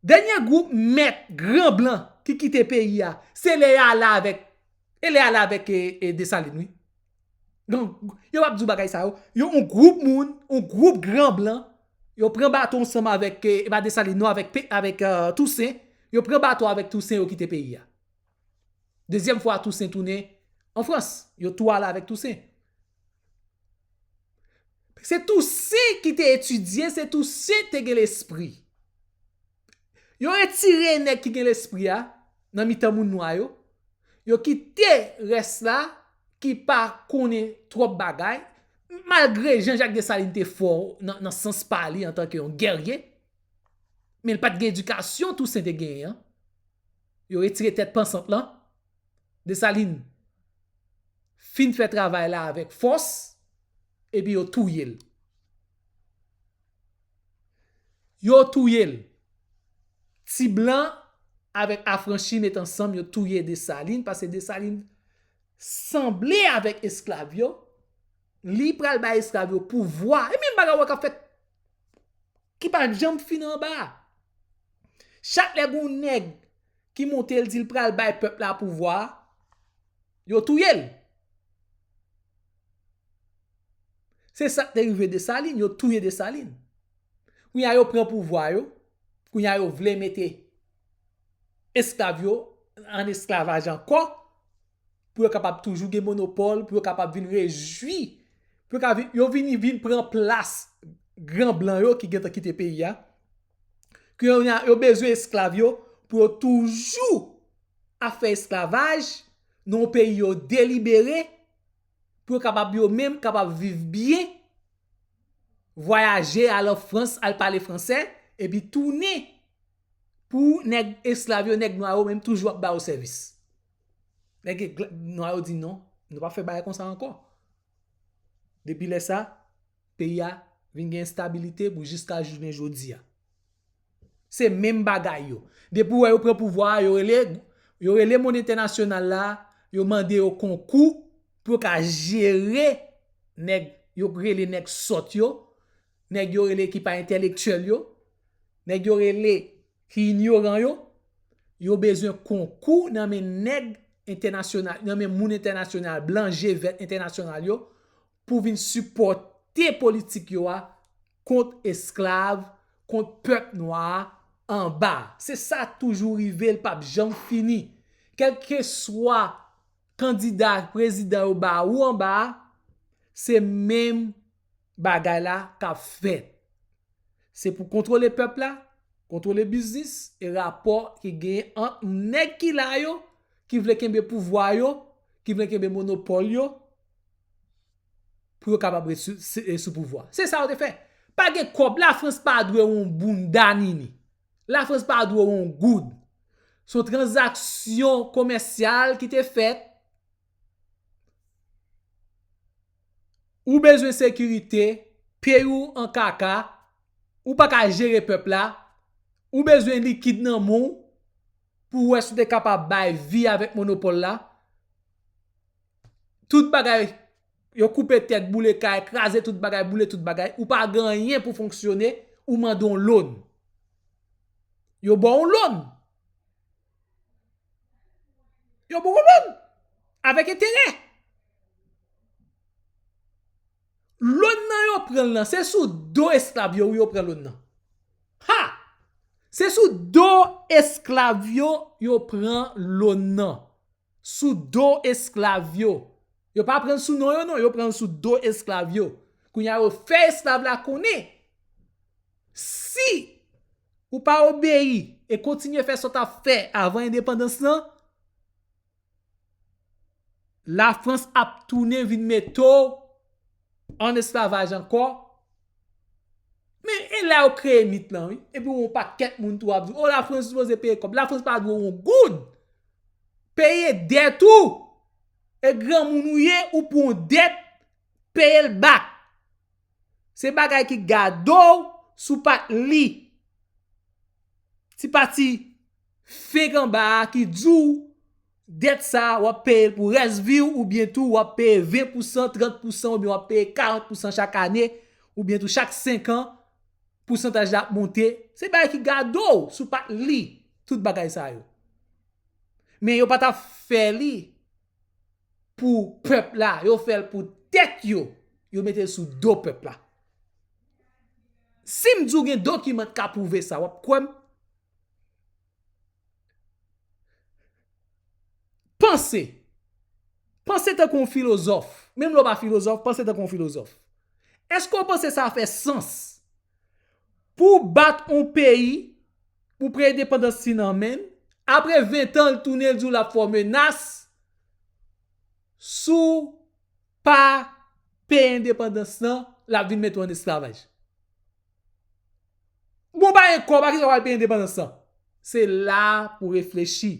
dènye gwoup mèt gran blan ki kite peyi a, se lè y ale avèk, e lè y ale avèk e, e Desalin, wi. Donk, yo p ap di w bagay sa yo. Yo, yon gwoup moun, yon gwoup gran blan, yo pran bato ansanm avèk, e, e pa Desalin, non, avèk, Pe- avèk euh, Tousen. Yo pran bato avèk Tousen, yo kite peyi a. Dezyèm fwa, Tousen tounen an Frans. Yo tou ale avèk Tousen. Se Tousen ki te etidye, se Tousen te gen lespri. Yo retire nèg ki gen lespri a nan mitan moun nwa yo. Yo kite rès la ki pa konnen twòp bagay. Malgre Jean-Jacques Dessalines te fò nan, nan sans pa li antanke yon gèrye, men l pa t gen edikasyon Tousen te genyen an. Yo retire tèt pansant lan. Desalin fin fè travay la avèk fòs, epi yo touye l. Yo touye l. Ti blan avèk afranchi met ansanm, yo touye Desalin, paske Desalin sanble avèk esklav yo. Li pral bay esklav yo pouvwa. E menm bagay wè k ap fèt, ki pa janm fin anba. Chak lè gon nèg ki monte, l di l pral bay pèp la pouvwa, yo touye l. Se sa k te rive Desalin, yo touye Desalin. Kounye a yo pran pouvwa yo, kounye a yo vle mete esklav yo an esklavaj ankò, pou yo kapab toujou gen monopòl, pou yo kapab vin rejwi, pou yo ka vin, yo vini vin pran plas gran blan yo ki gentan kite peyi a. Ke yo, yo bezwen esklav yo pou yo toujou ap fè esklavaj nan yon peyi yo delibere, pou yo kapab yo menm kapab viv byen, vwayaje, al an Frans, al pale fransè, epi tounen pou nèg esklav yo, nèg nwa yo menm toujou ap ba yo sèvis. Nèg nwa yo di non, nou pa fè bagay konsa ankò. Depi lè sa, peyi a vin gen estabilite pou jiska jounen jodi a. Se menm bagay yo. Depi w wè yo pran pouvwa a, yo rele, yo rele Mòn Entènasyonal la, yo mande yo konkou pou yo ka jere nèg yo rele nèg sòt yo, nèg yo rele ki pa entèlektyèl yo, nèg yo rele ki inyoran yo, yo bezwen konkou nan men nèg entènasyonal, nan men moun entènasyonal, blan je vèt entènasyonal yo, pou vin sipòte politik yo a kont esklav, kont pèp nwa a anba. Se sa k toujou rive, l p ap janm fini. Kèlkeswa kandida prezidan yo ba ou anba a, se menm bagay la k ap fèt. Se pou kontwole pèp la, kontwole biznis e rapò ki genyen ant nèg ki la yo, ki vle kenbe pouvwa yo, ki vle kenbe monopòl yo, pou yo kapab ret sou, se- sou pouvwa. Se sa yo te fè. Pa gen kòb, Lafrans pa dwe yon bounda nini. Lafrans pa dwe yon goud. Se yon tranzaksyon komèsyal ki te fèt. Ou bezwen sekirite, peyi w an kaka, ou pa ka jere pèp la, ou bezwen likid nan men w pou w wè si w te kapab bay vi avèk monopòl la. Tout bagay Yo koupe tèt, boule kay, kraze tout bagay, boule tout bagay. Ou pa gen anyen pou fonksyone, ou mande yon loan. Yo ba w yon loan. Yo ba w yon loan. Avèk enterè. Loan nan yo pran l nan, se sou do esklav yo, wi, yo pran loan nan. Ha! Se sou do esklav yo, yo pran loan nan. Sou do esklav yo. Yo pa pran l sou non yo, non, yo pran l sou do esklav yo. Kounye a, yo fè esklav la konnen, si ou pa obeyi e kontinye fè sa w t ap fè avan endepandans lan, Lafrans ap tounen vin mete w an esklavaj ankò. Men e la yo kreye mit lan, wi. Epi yon pakèt moun tou ap di, o, Lafrans sipoze peye kòb. Lafrans pa dwe w yon goud. Peye dèt ou. E granmoun ou ye, ou pran yon dèt, peye l bak. Se bagay ki gade w si w pa t li. Ti pati fenk anba a ki di w dèt sa a, w ap peye l pou rès vi w, oubyen tou w ap peye ven pousan, trant pousan, oubyen w ap peye karant pousan chak ane, oubyen tou chak senk an, pousantaj la ap monte. Se bagay ki gade w si w pa t li tout bagay sa yo. Men yo pa t ap fè li pou pèp la, yo fè l pou tèt yo, yo mete l sou do pèp la. Si m di w gen dokiman k ka pwouve sa, w ap kwè m? Panse. Panse tankou yon filozòf. Menm lè w pa filozòf, panse tankou yon filozòf. Èske w panse sa fè sans pou w bat yon peyi, pou pran endepandans li nan men l, apre ven tan, l tounen, l di w l ap fè w menas, si w pa peye endepandans lan, l ap vin mete w an esklavaj. Bon, pa gen kòb, a kisa w al peye endepandans lan? Se la pou w reflechi.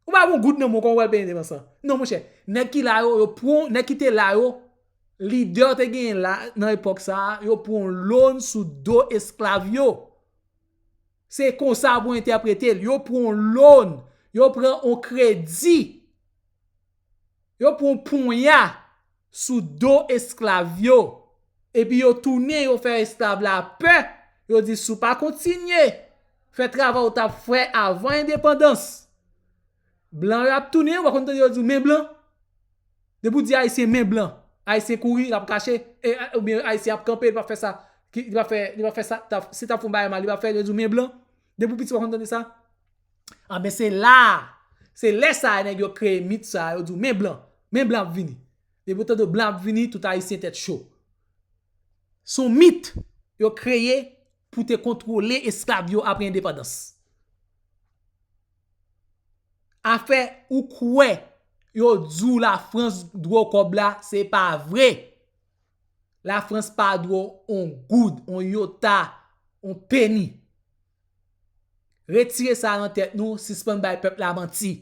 Ou pa gon goud nan men w, kòman w al peye endepandans lan? Non, monchè, nèg ki la yo, yo pran, nèg ki te la yo, lidè te genyen la, nan epòk sa a, yo pran yon loan sou do esklav yo. Se konsa pou entèprete l. Yo pran yon loan, yo pran yon kredi. Yo pran yon ponya sou do esklav yo. Epi yo tounen, yo fè esklav la pè. Yo di, si w pa kontinye fè travay ou t ap fè avan endepandans, blan yo ap tounen, ou pa konn tande yo di w, men blan. Depi w di Ayisyen, men blan, Ayisyen kouri, l ap kache, e, oubyen Ayisyen ap kanpe, li p ap fè sa. Ki, li p ap fè, li p ap fè sa, t ap, si t ap fè yon bagay mal, li p ap fè, yo di w, men blan. Depi w piti, w pa konn tande sa? Anben, se la, se lè sa a, nèg yo kreye mit sa a, yo di w, men blan, men blan ap vini. Depi w tande blan ap vini, tout Ayisyen tèt cho. Se yon mit yo kreye pou te kontwole esklav yo apre endepandans. Afè ou kwè yo di w Lafrans dwe w kòb la, se pa vre. Lafrans pa dwe w on goud, on yota, on peni. Retire sa nan tèt nou, sispann bay pèp la manti.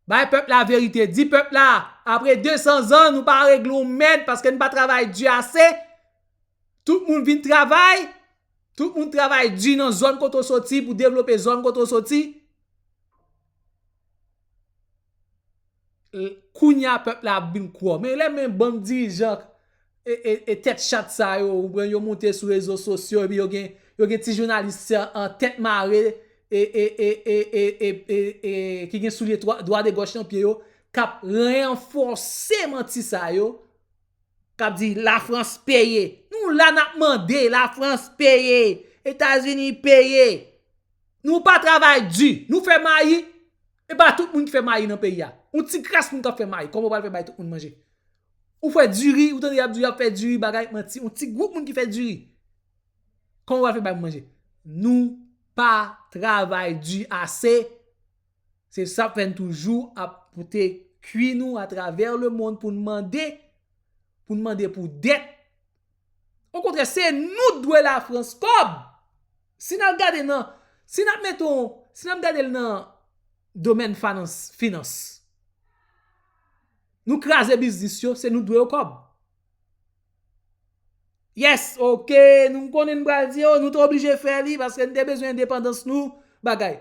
Bay pèp la verite, di pèp la, apre de san zan, nou pa regle yon mèd paske n pa travay di ase. Tout moun vin travay, tout moun travay di nan zòn kote w soti pou devlope zòn kote w soti. Kounye a pèp la ap vin kwè w. Men lè men bann dirijan e, e, e tèt chat sa yo, ou pran yo monte sou rezo sosyo, epi yo gen, yo gen ti jounalis an tèt mare, e, e, e, e, e, e, e, e, ki gen soulye twa, dwa de gòch nan pye yo, k ap ranfòse manti sa yo, k ap di Lafrans peye. Nou la n ap mande, Lafrans peye, Etazini peye. Nou pa travay di, nou fè mayi, e pa tout moun ki fè mayi nan peyi a. Yon ti kras moun k ap fè mayi, kòman w pral fè bay tout moun manje? Ou fè diri, ou tande y ap di y ap fè diri, bagay, manti, yon ti gwoup moun ki fè diri. Kòman w pral fè bay moun manje? Nou pa travay di ase. Se sa k fè n toujou ap pote kwi nou atravè lemonn pou n mande, pou n mande pou dèt. Okontrè, se nou k dwe Lafrans kòb. Si n al gade nan, si n ap mete yon, si n ap gade l nan domèn fanans, finans, nou kraze biznis yo, se nou k dwe yo kòb. Yes, ok, nou konnen n pral di, o, nou te oblije fè li paske n te bezwen endepandans nou, bagay.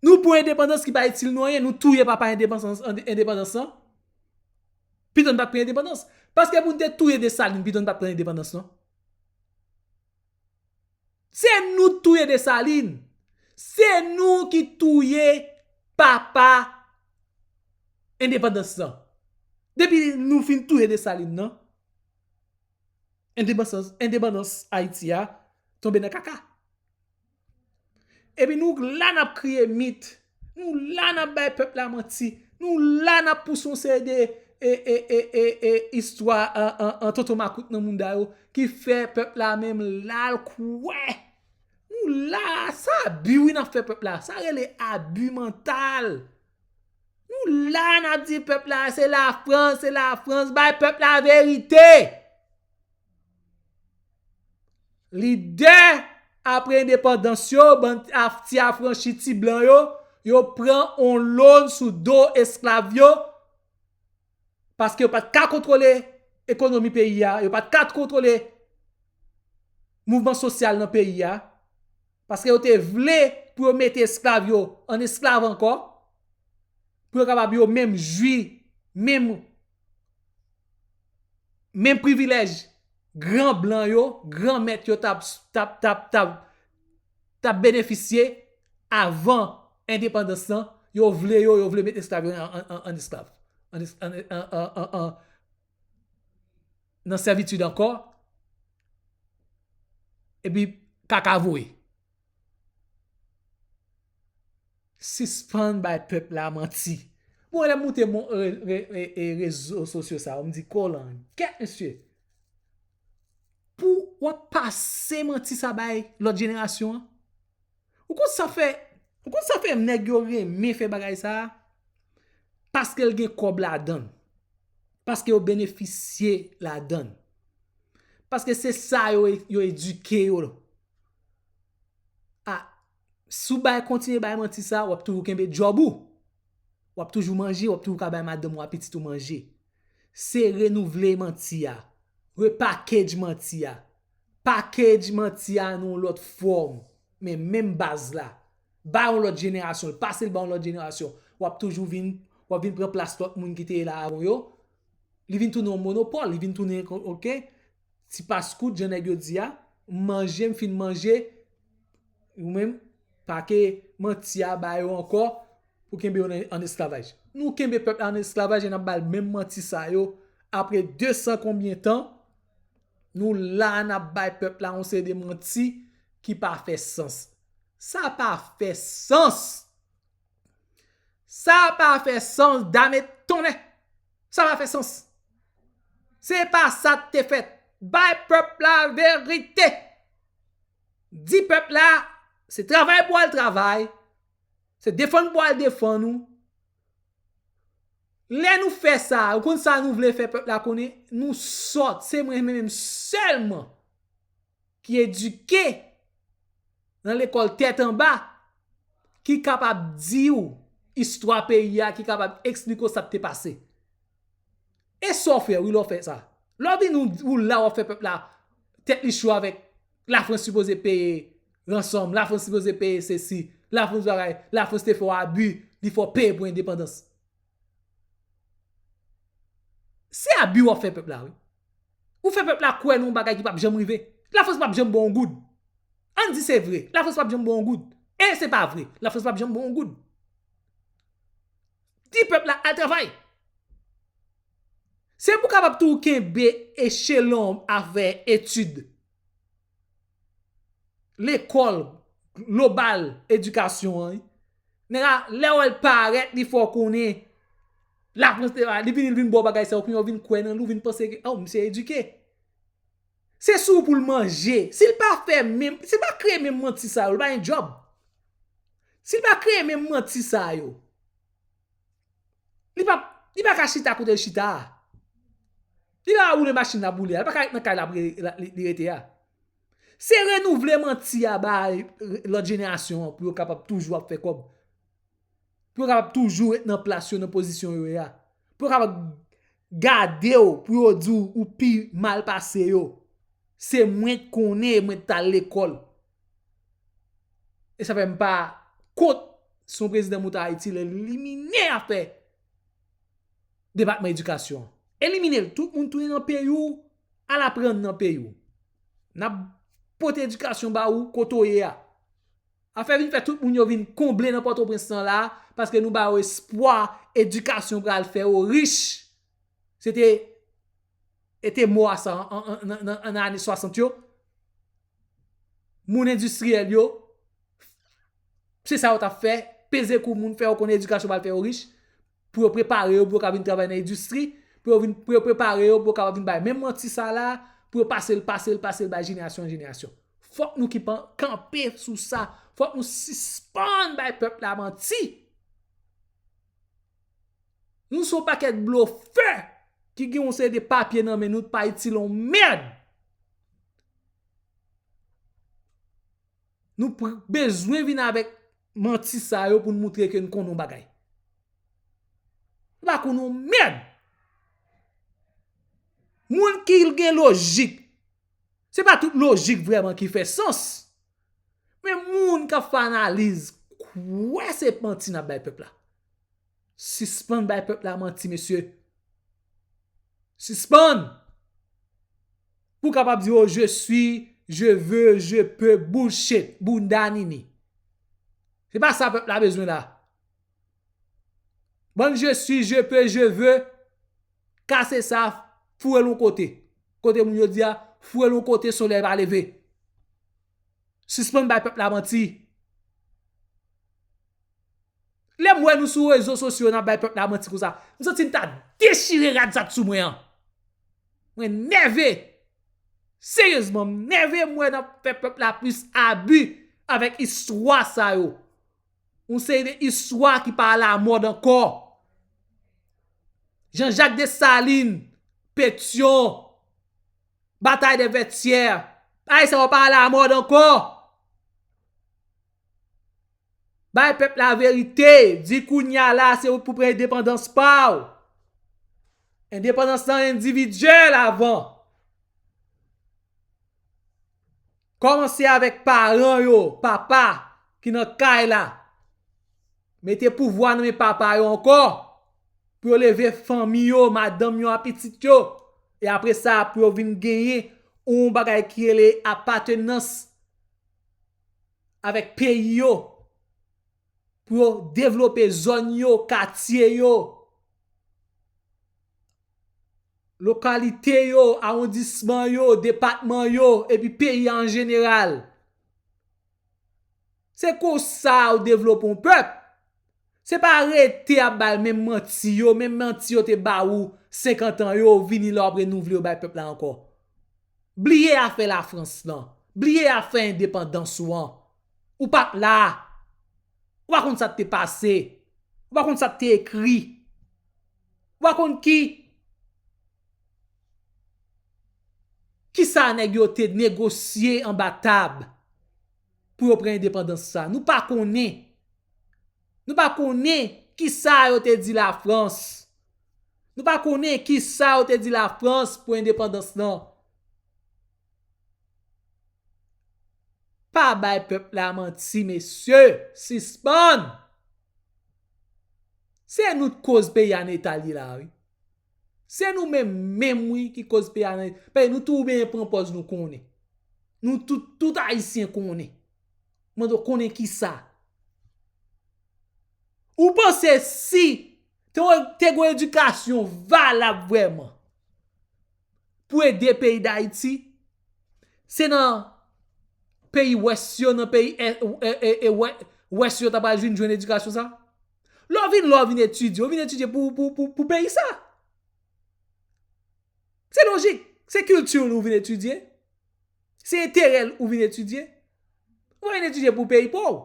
Nou pran endepandans ki pa itil nou anyen, nou touye papa endepandans, endepandans lan. Pito n pa t pran endepandans. Paske pou n te touye Desalin, pito n pa t pran endepandans, non. Se nou k touye Desalin. Se nou ki touye papa endepandans lan. Depi nou fin touye Desalin nan, endepandans, endepandans Ayiti a tonbe nan kaka. Epi nou la n ap kriye mit. Nou la n ap bay pèp la manti. Nou la n ap pouse yon seri de e, e, e, e, e, istwa an, an, an tonton makout nan mouda yo ki fè pèp la menm la l kwè. Nou la, sa abi wi n ap fè pèp la. Sa rele abi mantal. Nou la n ap di pèp la, se Lafrans, se Lafrans, bay pèp la verite. Lidè apre endepandans yo, bann af-, ti afranchi, ti blan yo, yo pran on lòn sou do esklav yo, paske yo pa t ka kontwole ekonomi peyi a, yo pa t ka kontwole mouvman sosyal nan peyi a, paske yo te vle pou yo mete esklav yo an esklav ankò, pou yo kapab yo menm jwi menm, menm privilèj gran blan yo, gran mèt yo t ap, t ap, t ap, t ap, t ap benefisye avan endepandans lan, yo vle yo, yo vle met esklav yo an, an, an, an esklav. An es-, an, an, an, an, an, nan sèvitid ankò, epi kaka voye. Sispann bay pèp la manti. Bon, lè m moute mon, re, re, re, e, rezo sosyo sa yo, m di, Kolan, kèt mesye. Pou w ap pase manti sa bay lòt jenerasyon an? Ou konn sa fè, ou konn sa fè nèg yo renmen fè bagay sa a? Paske l gen kòb ladan l. Paske yo benefisye ladan l. Paske se sa yo, yo edike yo. A, si w bay, kontinye bay manti sa, w ap toujou kenbe djòb ou. W ap toujou manje, w ap toujou ka bay madanm ou a pitit ou manje. Se renouvle manti a. Repackage manti a. Package manti a nan yon lòt fòm. Men menm baz la. Ba yon lòt jenerasyon, pase l ba yon lòt jenerasyon. W ap toujou vin, w ap vin pran plas lòt moun ki te ye la avan yo. Li vin tounen yon monopòl, li vin tounen, oke, ti pas kout, jan nèg yo di a, m manje, m fin manje, ou menm, pake manti a ba yo ankò pou kenbe yo nan, an esklavaj. Nou kenbe pèp la an esklavaj e n ap ba l menm manti sa yo apre de san konbyen tan, nou la n ap bay pèp la yon seri de manti ki pa fè sans. Sa pa fè sans! Sa pa fè sans, dam e tonnè. Sa pa fè sans. Se pa sa k te fèt. Bay pèp la verite. Di pèp la, se travay pou al travay. Se defann pou al defann ou. Lè nou fè sa, ou konn sa nou vle fè pèp la konnen? Nou sòt, se mwen menm sèlman ki edike nan lekòl tèt anba, ki kapab di w istwa peyi a, ki kapab eksplike w sa k te pase. E sa w fè, wi, lè w fè sa. Lè w vin ou, ou la w ap fè pèp la tèt li cho avèk Lafrans sipoze peye ransòm, Lafrans sipoze peye sesi, Lafrans bagay, Lafrans te fè w abi, li fè w peye pou endepandans. Se abi w ap fè pèp la, wi. Ou fè pèp la kwè nan yon bagay ki p ap janm rive. Lafrans p ap janm ba w yon goud. Ann di se vre, Lafrans p ap janm ba w yon goud. E se pa vre, Lafrans p ap janm ba w yon goud. Di pèp la al travay. Se pou w kapab tou kenbe echelon afè etid. Lekòl global edikasyon an, wi. Nèg la, lè w wè l parèt, li fè w konnen Lafrans te, li vini, li vin ba w bagay sa yo, kounye a w vin kwè nan li, w vin panse ke, oh, misye edike. Se sou pou l manje. Si l pa fè menm, si l pa kreye menm manti sa yo, li pa gen djòb. Si l pa kreye menm manti sa yo, li pa, li pa ka chita kote l chita a. Li pa ka woule machin l ap woule a. Li pa ka ret nan kay l ap re-, la, li, li rete a. Se renouvle manti a bay lòt jenerasyon an pou yo kapab toujou ap fè kòb. Pou yo kapab toujou ret nan plas yo, nan pozisyon yo ye a. Pou yo kapab gade w, pou yo di w ou pi mal pase yo. Se mwen k konnen, e mwen k t al lekòl. E sa fè m pa kont si yon prezidan moute Ayiti, l elimine afè Depatman Edikasyon an. Elimine l. Tout moun tounen nan peyi w, al aprann nan peyi w. N ap pote edikasyon ba ou kote w ye a. Afè vin fè tout moun yo vin konble nan Pòtoprens lan la, paske nou ba yo espwa, edikasyon pral fè yo rich. Se te, e te mo a sa an, an, an, nan, nan, nan ane swasant yo. Moun endistriyèl yo, se sa yo t ap fè, peze kou moun, fè yo konnen edikasyon pral fè yo rich, pou yo prepare yo, pou yo ka vin travay nan endistri, pou yo vin, pou yo prepare yo, pou yo kapab vin bay menm manti sa la, pou yo pase l, pase l, pase l bay jenerasyon an jenerasyon. Fòk nou ki pan-, kanpe sou sa. Fòk nou sispann bay pèp la manti. Nou se yon pakèt blofè ki gen yon seri de papye nan men nou, pa itil yon mèd. Nou pr-, bezwen vin avèk manti sa yo pou n moutre ke n konnen yon bagay. Nou pa konnen yon mèd. Moun ki gen lojik, se pa tout lojik vrèman ki fè sans. Men moun k ap fè analiz, kwè se manti n ap bay pèp la. Sispann bay pèp la manti, mesye. Sispann! Pou w kapab di, oh, je suis, je veux, je peux, bullshit, bounda nini. Se pa sa pèp la bezwen la. Bann je suis, je peux, je veux, kase sa, foure l yon kote. Kote moun yo di a, foure l yon kote, solèy pa leve. Sispann bay pèp la manti. Lè m wè nou sou rezo sosyo, n ap bay pèp la manti konsa, m santi m ta dechire rad sa t sou mwen an. Mwen nève. Seryezman, m nève, m wè n ap fè pèp la plis abi avèk istwa sa yo. Yon seri de istwa ki pa alamòd ankò. Jean-Jacques Dessalines, Pétion, Bataille des Vertières. Bagay sa yo pa alamòd ankò. Bay pèp la verite, di kounye a la se ou pou pran endepandans pa w. Endepandans lan endividyèl avan. Kòmanse avèk paran yo, papa ki nan kay la. Mete pouvwa nan men papa yo ankò, pou yo leve fanmi yo, madanm yo, a pitit yo. E apre sa, pou yo vin genyen yon bagay ki rele apatenans avèk peyi yo, pou yo devlope zòn yo, katye yo, lokalite yo, awondisman yo, depatman yo, epi peyi a an jeneral. Se konsa ou devlope yon pèp. Se pa rete ap ba l menm manti yo, menm manti yo te ba ou senkant an yo, vini la w ap renouvle yo bay pèp la ankò. Bliye afè Lafrans lan. Bliye afè endepandans ou an. Ou pa t la. Ou pa konn sa k te pase. Ou pa konn sa k te ekri. Ou pa konn ki, ki sa nèg yo te negosye anba tab pou yo pran endepandans sa. Nou pa konnen. Nou pa konnen ki sa yo te di Lafrans. Nou pa konnen ki sa yo te di Lafrans pou endepandans lan. Pa bay pèp la manti, mesye. Sispann! Se nou k koz peyi a nan eta l ye la, wi. Se nou menm, menm, wi, ki koz peyi a nan, paske nou tou byen pran pòz nou konnen. Nou tout, tout Ayisyen konnen. Mande w konnen ki sa? Ou panse si te, te gen yon edikasyon valab vrèman pou ede peyi Dayiti, se nan peyi Wès yo, nan peyi è-, è-, è-, è-, wè-, Wès yo ta pral jwenn, jwenn edikasyon sa? Lè w vin, lè w vin etidye, ou vin etidye pou, pou, pou, pou peyi sa. Se lojik. Se kilti w ou vin etidye. Se enterè l ou vin etidye. Ou pa vin etidye pou peyi pa w.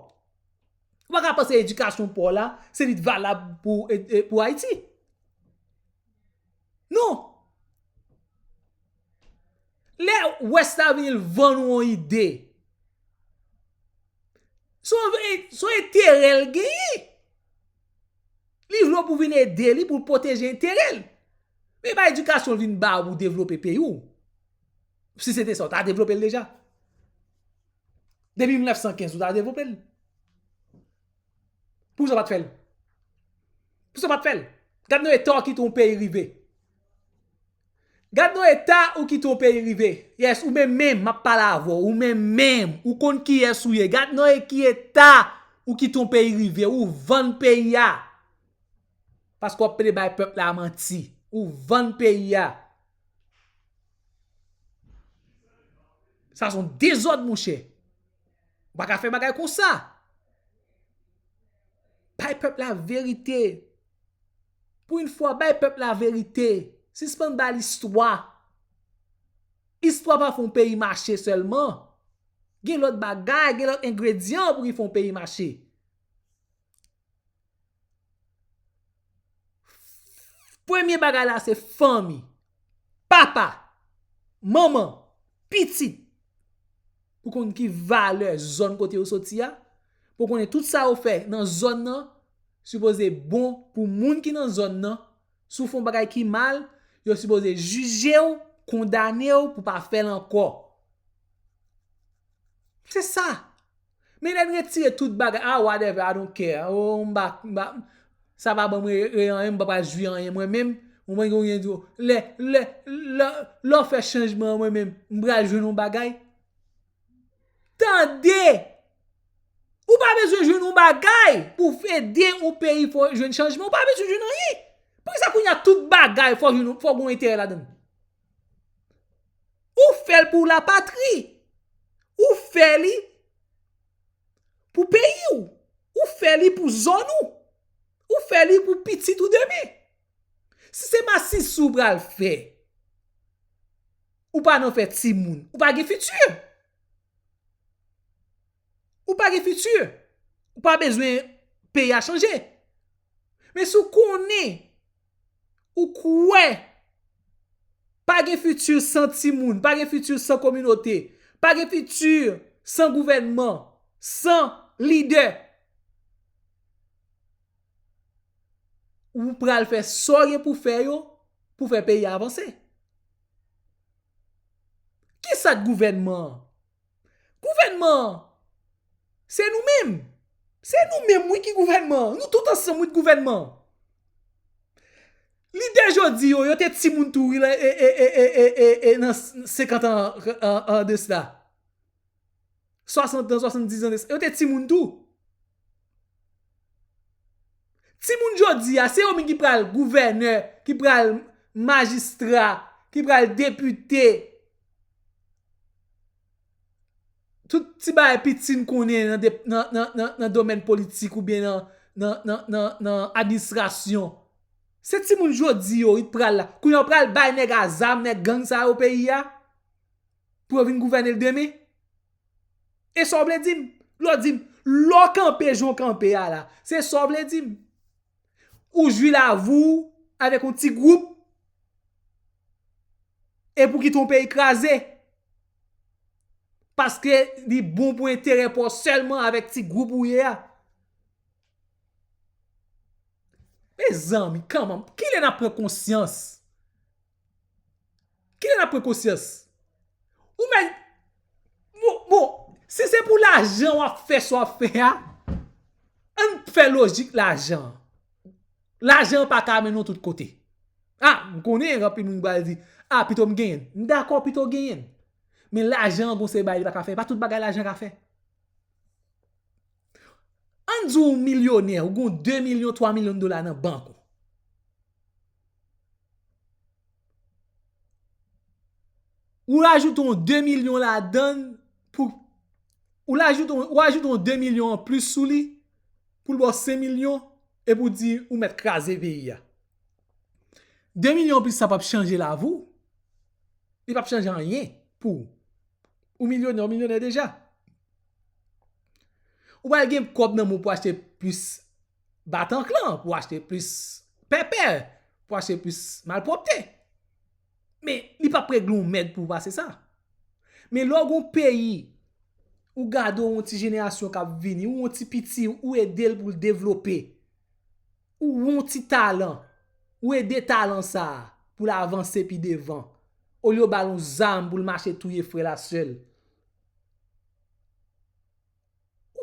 Ou pa ka panse edikasyon pa w la, se li t valab pou, e, e, pou Ayiti. Non. Lè Wès la vini, l vann ou yon ide, se yon, se yon enterè l genyen. Li vle w pou vin ede li, pou l pwoteje enterè l. Men e pa edikasyon l vin ba ou pou devlope peyi w. Si se te sa, w ta devlope l deja. Depi mil nèf san kenz, ou ta devlope l. Poukisa w pa t fè l? Poukisa w pa t fè l? Gad nan eta w kite yon peyi rive. Gad nan eta ou kite yon peyi rive. Yes, ou menm menm, m ap pale avè w. Ou menm menm, ou konn kiyès ou ye. Gad nan e ki eta ou kite yon peyi rive. Ou vann peyi a. Paske w ap plede bay pèp la manti. Ou vann peyi a. Sa se yon dezòd, monchè. Ou pa ka fè bagay konsa. Bay pèp la verite. Pou yon fwa, bay pèp la verite. Sispann bay istwa. Istwa pa fè yon peyi mache sèlman. Gen lòt bagay, gen lòt engredyan pou ki fè yon peyi mache. Premye bagay la se fanmi. Papa, manman, pitit. Pou konn ki valè zòn kote yo soti a. Pou konnen tout sa yo fè nan zòn nan, sipoze bon pou moun ki nan zòn nan. Si w fè yon bagay ki mal, yo sipoze jije w, kondane w pou pa fè l ankò. Se sa. Men lè n retire tout bagay, ah, whatever, I don't care. Oh, m pa, m pa, sa pa ban mwen re, re anyen, m pa pral jwi anyen mwen menm. Ou konprann, gen yon di, lè, lè, lè, lè w fè chanjman an, mwen menm, m pral jwenn yon bagay. Tande! Ou pa bezwen jwenn yon bagay pou ede yon peyi fè jwenn chanjman. Ou pa bezwen jwenn anyen. Poukisa kounye a tout bagay fò jwenn, fò gen yon enterè ladann? Ou fè l pou lapatri. Ou fè li pou peyi w. Ou fè li pou zòn ou. Ou fè li pou pitit ou demen. Si se masisi w pral fè, ou pa nan fè timoun, ou pa gen fiti. Ou pa gen fiti. Ou pa bezwen peyi a chanje. Men si w konnen, ou kwè, pa gen fiti san timoun, pa gen fiti san kominote, pa gen fiti san gouvènman, san lidè, ou pral fè sa w gen pou fè yo, pou fè peyi a avanse. Kisa k gouvènman an? Gouvènman an, se nou menm. Se nou menm, wi, ki gouvènman an. Nou tout ansanm, wi, k gouvènman an. Lidè jodi yo, yo te timoun tou, wi, la, e, e, e, e, e, e, nan senkant an, an, an de sila. Swasant an, swasanndiz an de sila. Yo te timoun tou. Timoun jodi a, se yo menm ki pral gouvènè, ki pral majistra, ki pral depite. Tout ti bagay piti n konnen nan de, nan, nan, nan, nan domèn politik oubyen nan, nan, nan, nan, nan administrasyon. Se timoun jodi yo, yo pral la. Kounye a, yo pral bay nèg a zam, nèg gang sa yo peyi a, pou yo vin gouvène l demen. E sa w vle di m? Lè w di m, lè w kanpe jan w kanpe a la, se sa w vle di m? Ou jwi lavi w avèk yon ti gwoup, e pou kite yon peyi kraze. Paske li bon pou enterè pa w sèlman avèk ti gwoup ou ye a. Mezanmi, kanmenm, kilè n ap pran konsyans? Kilè n ap pran konsyans? Ou mèt, bon, bon, si se pou lajan w ap fè sa w ap fè a, ann fè lojik lajan. Lajan pa ka mennen w tout kote. Ah, m konnen anpil moun pral di, ah, pito m genyen l. M dakò, pito w genyen l. Men lajan an gon seri bagay li pa ka fè. Pa tout bagay lajan ka fè. Ann di w milyonè, ou gon de milyon, twa milyon dola nan bank ou. Ou rajoute yon de milyon ladann pou, ou rajoute yon, ou rajoute yon de milyon anplis sou li pou l ba w senk milyon epi w di ou mèt kraze peyi a. De milyon anplis sa p ap chanje lavi w. Li p ap chanje anyen pou ou. Ou milyonè, ou milyonè deja. Ou pral gen kòb nan men w pou achte plis Bataclan, pou achte plis pèpè, pou achte plis malpwòpte. Men li p ap regle yon mèd pou w pase sa. Men lè w gen yon peyi, ou gade w yon ti jenerasyon k ap vini, ou yon ti piti, ou ede l pou l devlope. Ou yon ti talan, ou ede talan sa a pou l avanse pi devan, olye w ba l yon zam pou l mache touye frè l ak sè l.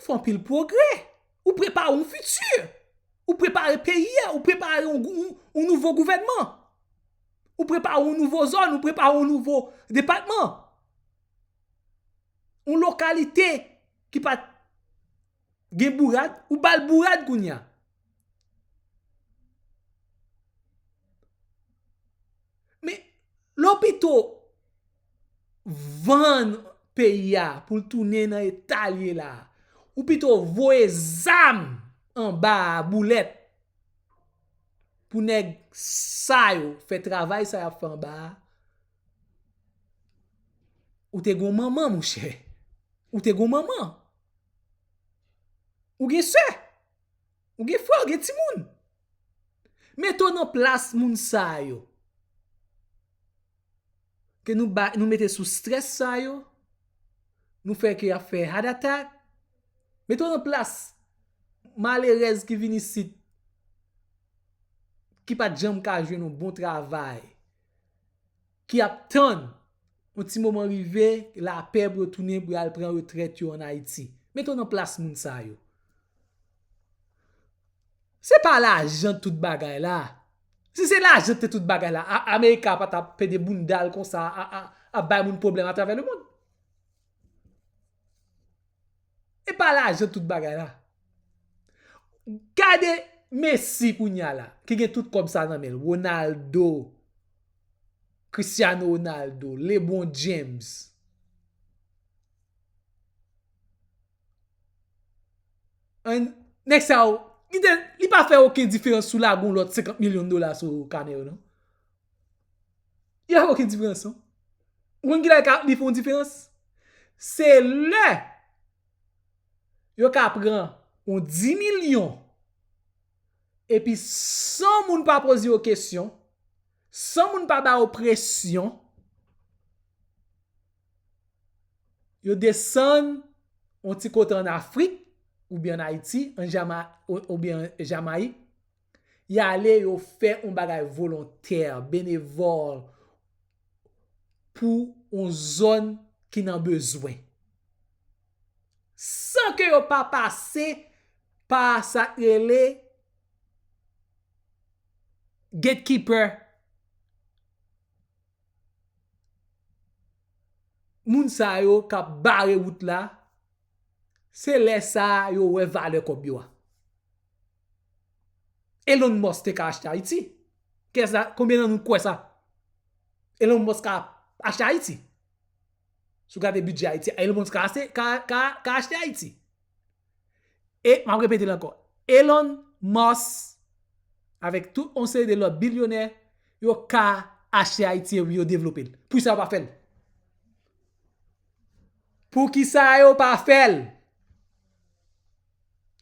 Ou fè anpil pwogrè. Ou prepare yon fiti. Ou prepare peyi a. Ou prepare yon, yon, yon nouvo gouvènman. Ou prepare yon nouvo zòn, ou prepare yon nouvo depatman. Yon lokalite ki pa t gen bourad, ou ba l bourad kounye a. Men, lè w pito vann peyi a pou l tounen nan eta l ye la, ou pito voye zam anba a, boulèt, pou nèg sa yo fè travay sa y ap fè anba a, ou te gon manman, monchè. Ou te gon manman. Ou gen sè. Ou gen frè, ou gen timoun. Mete w nan plas moun sa yo. Ke nou ba, nou mete sou strès sa yo. Nou fè ke y ap fè heart attack. Mete w nan plas malerèz ki vin isit, ki pa t janm ka jwenn yon bon travay, ki ap tann yon ti moman rive, lapè pou yo tounen, pou y al pran retrèt yo ann Ayiti. Mete w nan plas moun sa yo. Se pa lajan tout bagay la. Si se lajan te tout bagay la, A-, Amerika pa t ap pede bounda l konsa, a, a, ap bay moun pwoblèm atravè lemonn. E pa lajan tout bagay la. Gade Messi kounye a la, ki gen tout kòb sa nan men l. Ronaldo, Cristiano Ronaldo, LeBron James. An, nèg sa yo, li te, li pa fè okenn diferans si w lage yon lòt senkant milyon dola sou kanè yo, non. Li pa fè okenn diferans, non. Ou konn kilè li ka, li fè yon diferans? Se lè yo ka pran yon dis milyon, epi san moun pa poze yo kesyon, san moun pa ba yo presyon, yo desann yon ti kote ann Afrik, oubyen ann Ayiti, ann Jama-, ou-, oubyen Jamayik, y ale, yo fè yon bagay volontè, benevòl, pou yon zòn ki nan bezwen. San ke yo pa pase pa sa k rele gatekeeper. Moun sa yo k ap bare wout la, se lè sa a yo wè valè kòb yo a. Elon Musk te ka achte Ayiti. Kiyès la, konbyen nan nou kwè sa? Elon Musk ka achte Ayiti. Si w gade bidjè Ayiti, Elon Musk ka achte, ka, ka, ka achte Ayiti. E m ap repete l ankò. Elon Musk, avèk tout yon seri de lòt bilyonè, yo ka achte Ayiti epi yo devlope l. Poukisa yo pa fè l? Poukisa yo pa fè l?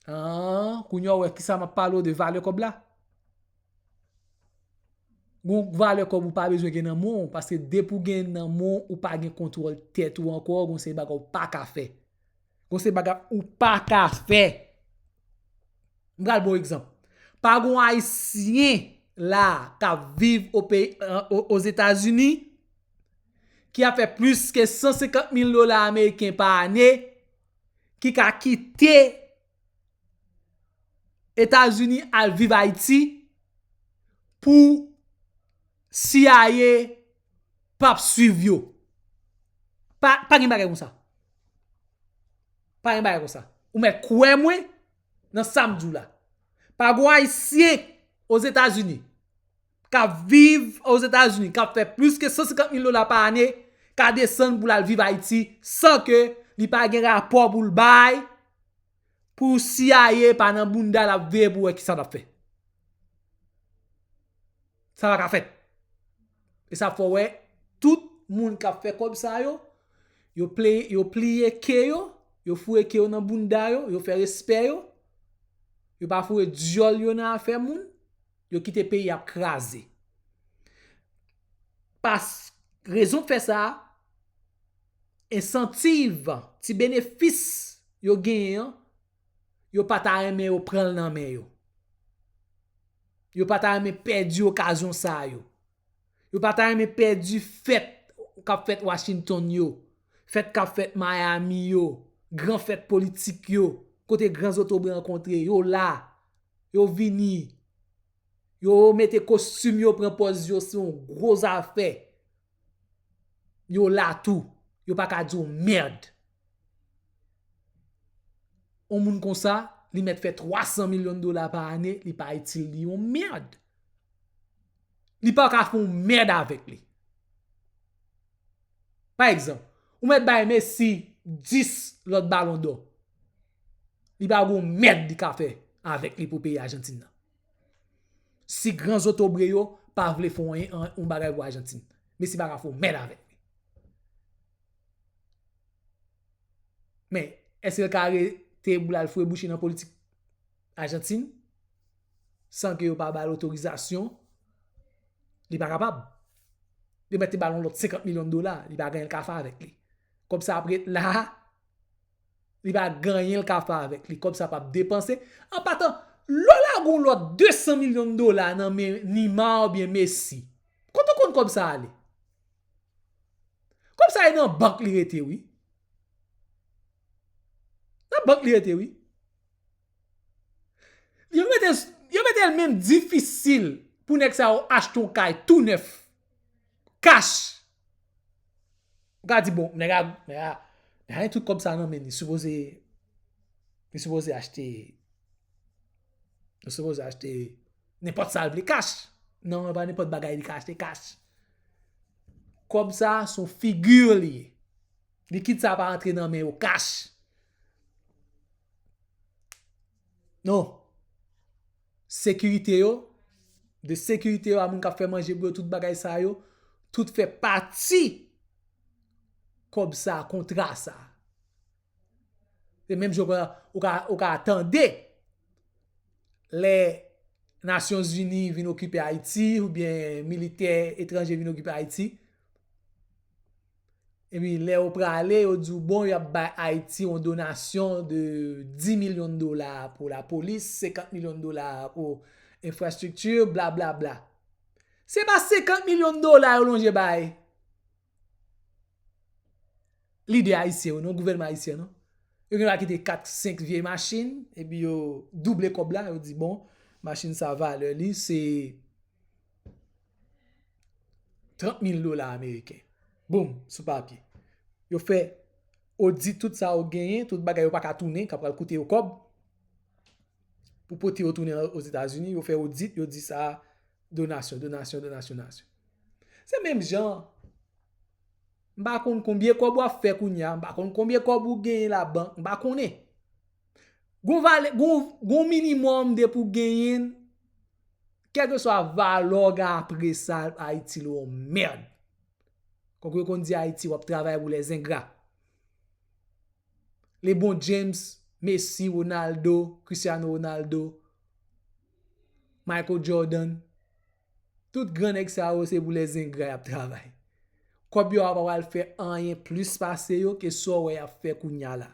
An, kounye a w wè kisa m ap pale w de valè kòb la. Gon valè kòb ou pa bezwen gen nan men w, paske depi w gen nan men w, ou pa gen kontwòl tèt ou ankò, gon seri bagay ou pa ka fè. Gon seri bagay ou pa ka fè. M pral ba w egzanp. Pa gon Ayisyen la k ap viv o peyi, o, Ozetazini ki ap fè plis ke san senkant mil dola ameriken pa ane ki ka kite Etazini al viv Ayiti pou C I A p ap swiv yo. Pa, pa gen bagay konsa. Pa gen bagay konsa. Ou mèt kwè mwen nan sa m di w la. Pa gon Ayisyen Ozetazini k ap viv Ozetazini, k ap fè plis ke san senkant mil dola pa ane, ka desann pou l al viv Ayiti san ke li pa gen rapò pou l bay, pou C I A pa nan bounda l ap veye pou wè kisa l ap fè. Sa pa ka fèt. E sa fè w wè tout moun k ap fè kòb sa yo, yo ple-, yo pliye ke yo, yo foure ke yo nan bounda yo, yo fè respè yo, yo pa foure dyòl yo nan afè moun, yo kite peyi ap kraze. Pas, rezon k fè sa, ensantiv, ti benefis yo genyen an, yo pa ta renmen yo pran l nan men yo. Yo pa ta renmen pèdi okazyon sa yo. Yo pa ta renmen pèdi fèt k ap fèt Washington yo, fèt k ap fèt Miami yo, gran fèt politik yo, kote gran zotobre rankontre, yo la, yo vini. Yo mete kostim, yo pran pòz, yo se yon gwo zafè. Yo la tou. Yo pa ka di w mèd. Yon moun konsa, li mèt fè twa san milyon dola pa ane, li pa itil li yon mèd. Li pa ka fè yon mèd avèk li. Pa egzanp, ou mèt bay Messi dis lòt balon dò. Li pa gon mèd li ka fè avèk li pou peyi Ajantin nan. Si gran zotobre yo pa vle fè yon, yon, yon bagay pou Ajantin, Messi pa ka fè yon mèd avèk li. Men, èske l ka rete pou l al foure bouch li nan politik Ajantin san ke yo pa ba l otorizasyon? Li pa kapab. Yo mèt te ba l yon lòt senkant milyon dola, li pa gen anyen l ka fè avèk li. Kòb sa ap ret la, li pa gen anyen l ka fè avèk li. Kòb sa p ap depanse. An patan, lè w lage yon lòt de san milyon dola nan men Neymar oubyen Messi, kote w konn kòb sa ale? Kòb sa e nan bank li rete, wi. Nan bank li rete, wi. Yo mete, yo mete l menm difisil pou nèg sa yo achte yon kay tou nèf. Kach. Ou ka di, bon, nèg a, nèg a, nèg a gen tout kòb sa nan men li, sipoze, li sipoze achte, li sipoze achte nenpòt sa l vle kach. Non, pa nenpòt bagay li ka achte kach. Kòb sa, se yon figi li ye. Likid sa pa antre nan men yo kach. Non. Sekirite yo, de sekirite yo a moun k ap fè manje pou yo, tout bagay sa yo, tout fè pati kòb sa, kontra sa. Se menm jan ou ka, ou ka, ou ka tande lè Nasyonzini vin okipe Ayiti oubyen militè etranje vin okipe Ayiti. Epi lè yo prale, yo di w, bon, y ap bay Ayiti yon donasyon de dis milyon dola pou lapolis, senkant milyon dola pou enfrastrikti, blablabla. Se pa senkant milyon dola yo lonje bay lidè ayisyen yo, non, gouvènman ayisyen, non. Yo gendwa kite kat, senk vye machin, epi yo double kòb la, yo di, bon, machin sa valè li se trant mil dola ameriken. Boum, sou papye. Yo fè odit tout sa yo genyen, tout bagay yo pa ka tounen, k ap pral koute yo kòb. Pou pote yo tounen Ozetazini, yo fè odit, yo di sa, donasyon, donasyon, donasyon, donasyon. Se menm jan, m pa konn konbyen kòb w ap fè kounye a, m pa konn konbyen kòb ou genyen labank, m pa konnen. Gon valè, gon, gon minimòm depi w genyen l, kèlkeswa valè w gen apre sa, Ayiti l yon mèd. Kòm yo konn di Ayiti, w ap travay pou lèzengra. LeBron James, Messi, Ronaldo, Cristiano Ronaldo, Michael Jordan, tout gran nèg sa yo se pou lèzengra y ap travay. Kòb yo a pa pral fè anyen plis pase yo ke sa w wè y ap fè kounye a la.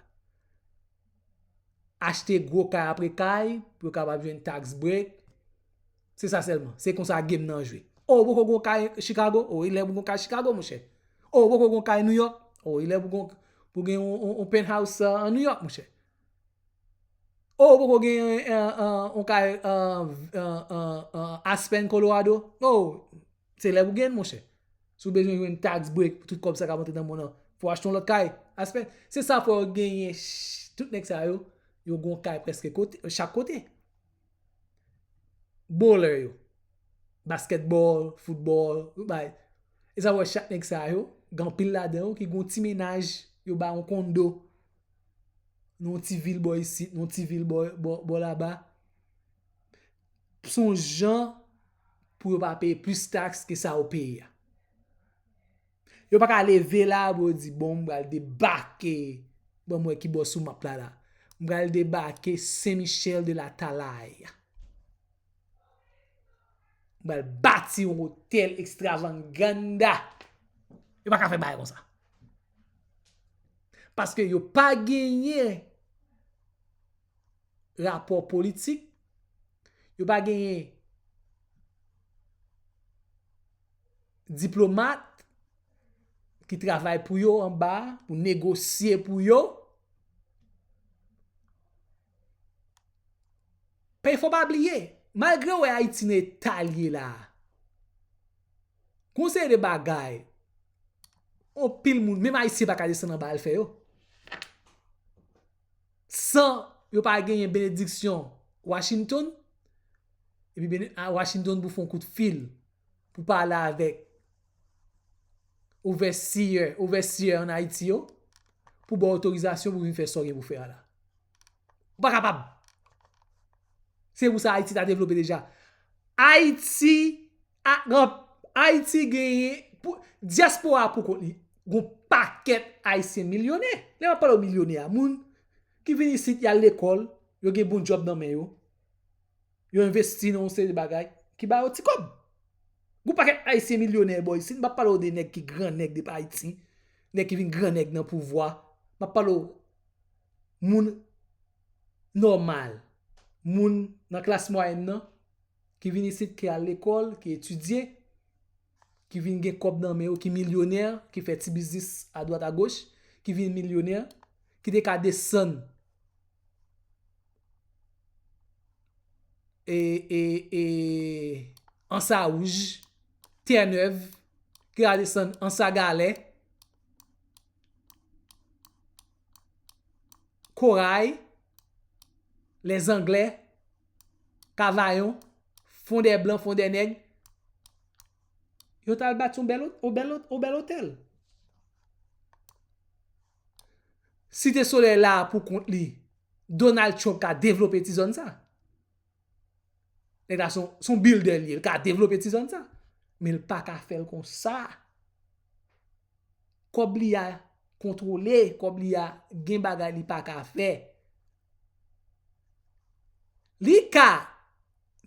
Achte gwo kay apre kay pou yo kapab jwenn tax break. Se sa sèlman. Se konsa game nan jwe. O, ou poko gon kay Chicago? O, e lè pou gon kay Chicago, monchè. O, ou poko gon kay New York? O, e lè pou gon, pou gen yon, yon, yon penthouse, euh, an New York, monchè. O, ou poko gen, euh, euh, yon kay, euh, euh, euh, euh, Aspen, Colorado? O, se lè pou gen, monchè. Si w bezwen jwenn tax break pou tout kòb sa k ap antre nan mòn nan, fò w achte yon lòt kay. Aspen, se sa fò yo genyen, ch-, tout nèg sa yo, yo gon kay prèske kote, chak kote. Bowler yo. Basketball, football, tout bagay. E sa fè chak nèg sa yo, gen anpil ladan yo ki gon ti mennaj, yo ba yon kondo nan yon ti vil bò isit, nan yon ti vil bò, bò, bò laba. Se yon jan pou yo pa peye plis taks ke sa yo peye a. Yo pa ka leve la pou yo di, bon, m pral debake. Bon, m wè ki bò sou map la la. M pral debake Sen Michel de l'Atalaya. M pral bati yon otèl ekstravaganda. Yo pa ka fè bagay konsa. Paske yo pa genyen rapò politik, yo pa genyen diplomat ki travay pou yo anba, pou negosye pou yo. Pèy, fò pa bliye, Malgre w wè Ayiti nan eta l ye la, gon seri de bagay, anpil moun, menm Ayisyen pa ka desann anba al fè yo. San yo pa genyen benediksyon Washington, epi bene- a Washington pou fè yon kout fil, pou pale avèk overseer, overseer ann Ayiti yo, pou ba w otorizasyon pou vin fè sa w gen pou fè a la. Ou pa kapab. Se pou sa Ayiti ta devlope deja. Ayiti, a, gran, Ayiti genyen, pou, dyaspora pou kont li, gon pakèt Ayisyen milyonè. Lè m ap pale w milyonè a, moun ki vin isit, y al lekòl, yo gen bon djòb nan men yo, yo envesti nan yon seri de bagay ki ba yo ti kòb. Gon pakèt Ayisyen milyonè bò isit, m p ap pale w de nèg ki gran nèg depi Ayiti, nèg ki vin gran nèg nan pouvwa. M ap pale w moun nòmal, moun nan klas mwayèn nan, ki vin isit, ki al lekòl, ki etidye, ki vin gen kòb nan men yo, ki milyonè, ki fè ti biznis adwat agoch, ki vin milyonè, ki te ka desann e, e, e, Ansa Wouj, Tè Nèv, ki ka desann Ansa Galè, Koray, Lèzanglè, Kavayon, Fondèblan, Fondènèg, yo t al bati yon bèl, ot- yon bèl, ot- yon bèl otèl. Site Solèy la pou kont li, Donald Trump ka devlope ti zòn sa. Nèg la se yon, se yon builder li ye, li ka devlope ti zòn sa. Men li pa ka fè l konsa. Kòb li a kontwole, kòb li a gen bagay li pa ka fè. Li ka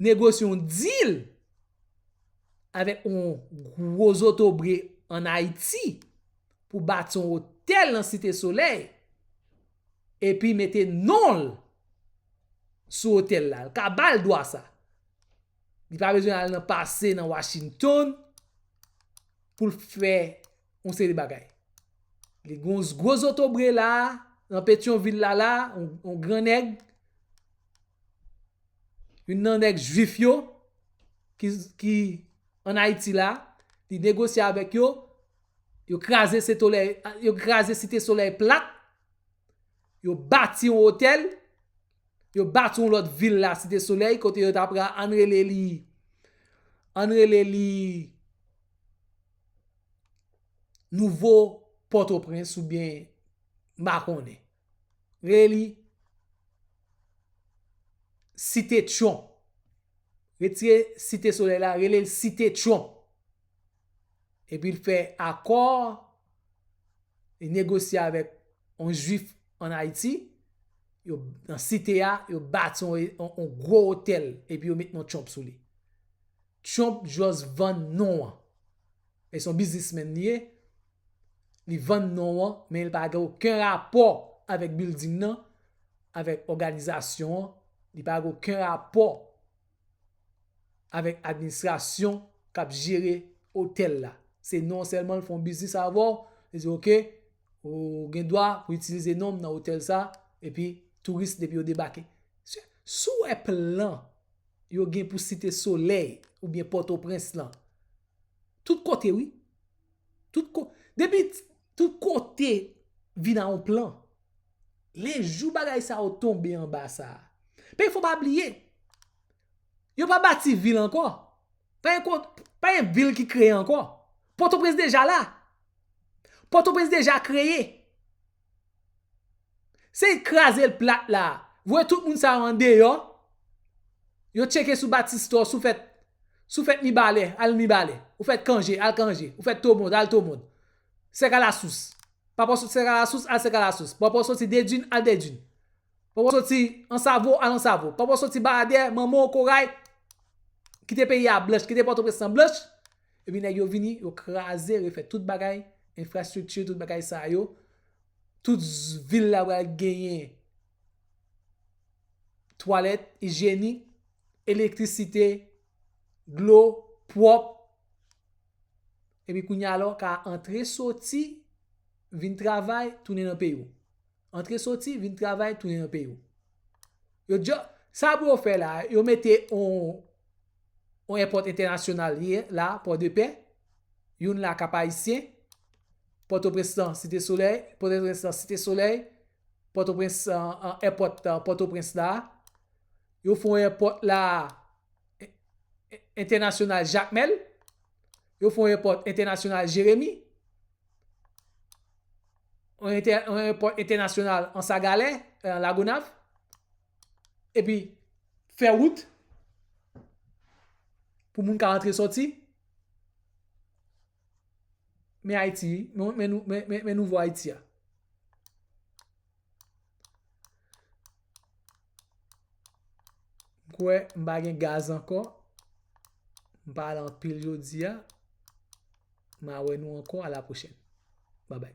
negosye yon deal avèk yon gwo zotobre ann Ayiti pou bati yon otèl nan Site Solèy epi mete non l sou otèl la. L ka ba l dwa sa. Li pa bezwen al nan pase nan Washington pou l fè yon seri de bagay. Li gon gwo zotobre la, nan Petyonvil la la, yon, yon gran nèg, youn nan nèg jwif yo ki, ki ann Ayiti la, li negosye avèk yo, yo kraze Site Solèy, yo kraze Site Solèy plat, yo bati yon otèl, yo bati yon lòt vil la, Site Solèy, kote yo ta pral, ann rele li, ann rele li Nouvo Pòtoprens oubyen m pa konnen. Rele li Site Trump. Retire Site Solèy la, rele l Site Trump. Epi l fè akò, li negosye avèk yon jwif ann Ayiti, yo, nan site a, yo bati yon, yon, yon gwo otèl, epi yo met non Trump sou li. Trump just vann non an. E se yon biznismenn li ye. Li vann non an, men li pa gen okenn rapò avèk building nan, avèk òganizasyon an. Li pa gen okenn rapò avèk administrasyon k ap jere otèl la. Se non sèlman, l fè yon biznis avè w, li di, "Oke, ou gen dwa pou itilize non m nan otèl sa, epi touris, depi yo debake." Si, si w wè plan yo gen pou Site Solèy oubyen Pòtoprens lan, tout kote, wi. Tout ko-, depi t-, tout kote vin a yon plan. Lejou bagay sa yo tonbe anba sa a. Paske fò pa bliye, yo pa bati vil ankò. Pa gen ko-, pa gen vil ki kreye ankò. Pòtoprens deja la. Pòtoprens deja kreye. Se kraze l plat la. Voye tout moun sa yo andeyò. Yo tcheke sou Batistò, si w fèt, si w fèt Mibalè, al Mibalè. Ou fèt Kanje, al Kanje. Ou fèt Tomond, al Tomond. Sèkalasous. Papa w soti Sèkalasous, al Sèkalasous. Papa w soti Dedin, al Dedin. Papa w soti Ansavo, al Ansavo. Papa w soti Baradè, manman w Koray, kite peyi a blanch, kite Pòtoprens lan blanch. Epi nèg yo vini, yo kraze, refè tout bagay, enfrastrikti, tout bagay sa yo. Tout z-, vil la pral genyen twalèt ijyenik, elektrisite, dlo pwòp. Epi kounye a la, w ka antre soti, vin travay, tounen nan peyi w. Antre soti, vin travay, tounen nan peyi w. Yo dja, Sa pou yo fè la, yo mete on, on èpòt entènasyonal ye la, Pòdepè, youn la Kap Ayisyen, Pòtoprens lan Site Solèy, Pòtoprens lan Site Solèy, Pòtoprens, èpòt Pòtoprens la, yo fè on èpòt la, entènasyonal Jakmèl, yo fè on èpòt entènasyonal Jeremi, on èpòt entènasyonal Anse à Galets, Lagonav, epi fè wout pou moun ka antre sòti. Men Ayiti, men nouvo Ayiti a. M kwè m pa gen gaz ankò. M pale anpil jodi a. M a wè nou ankò, a la pwochèn. Babay.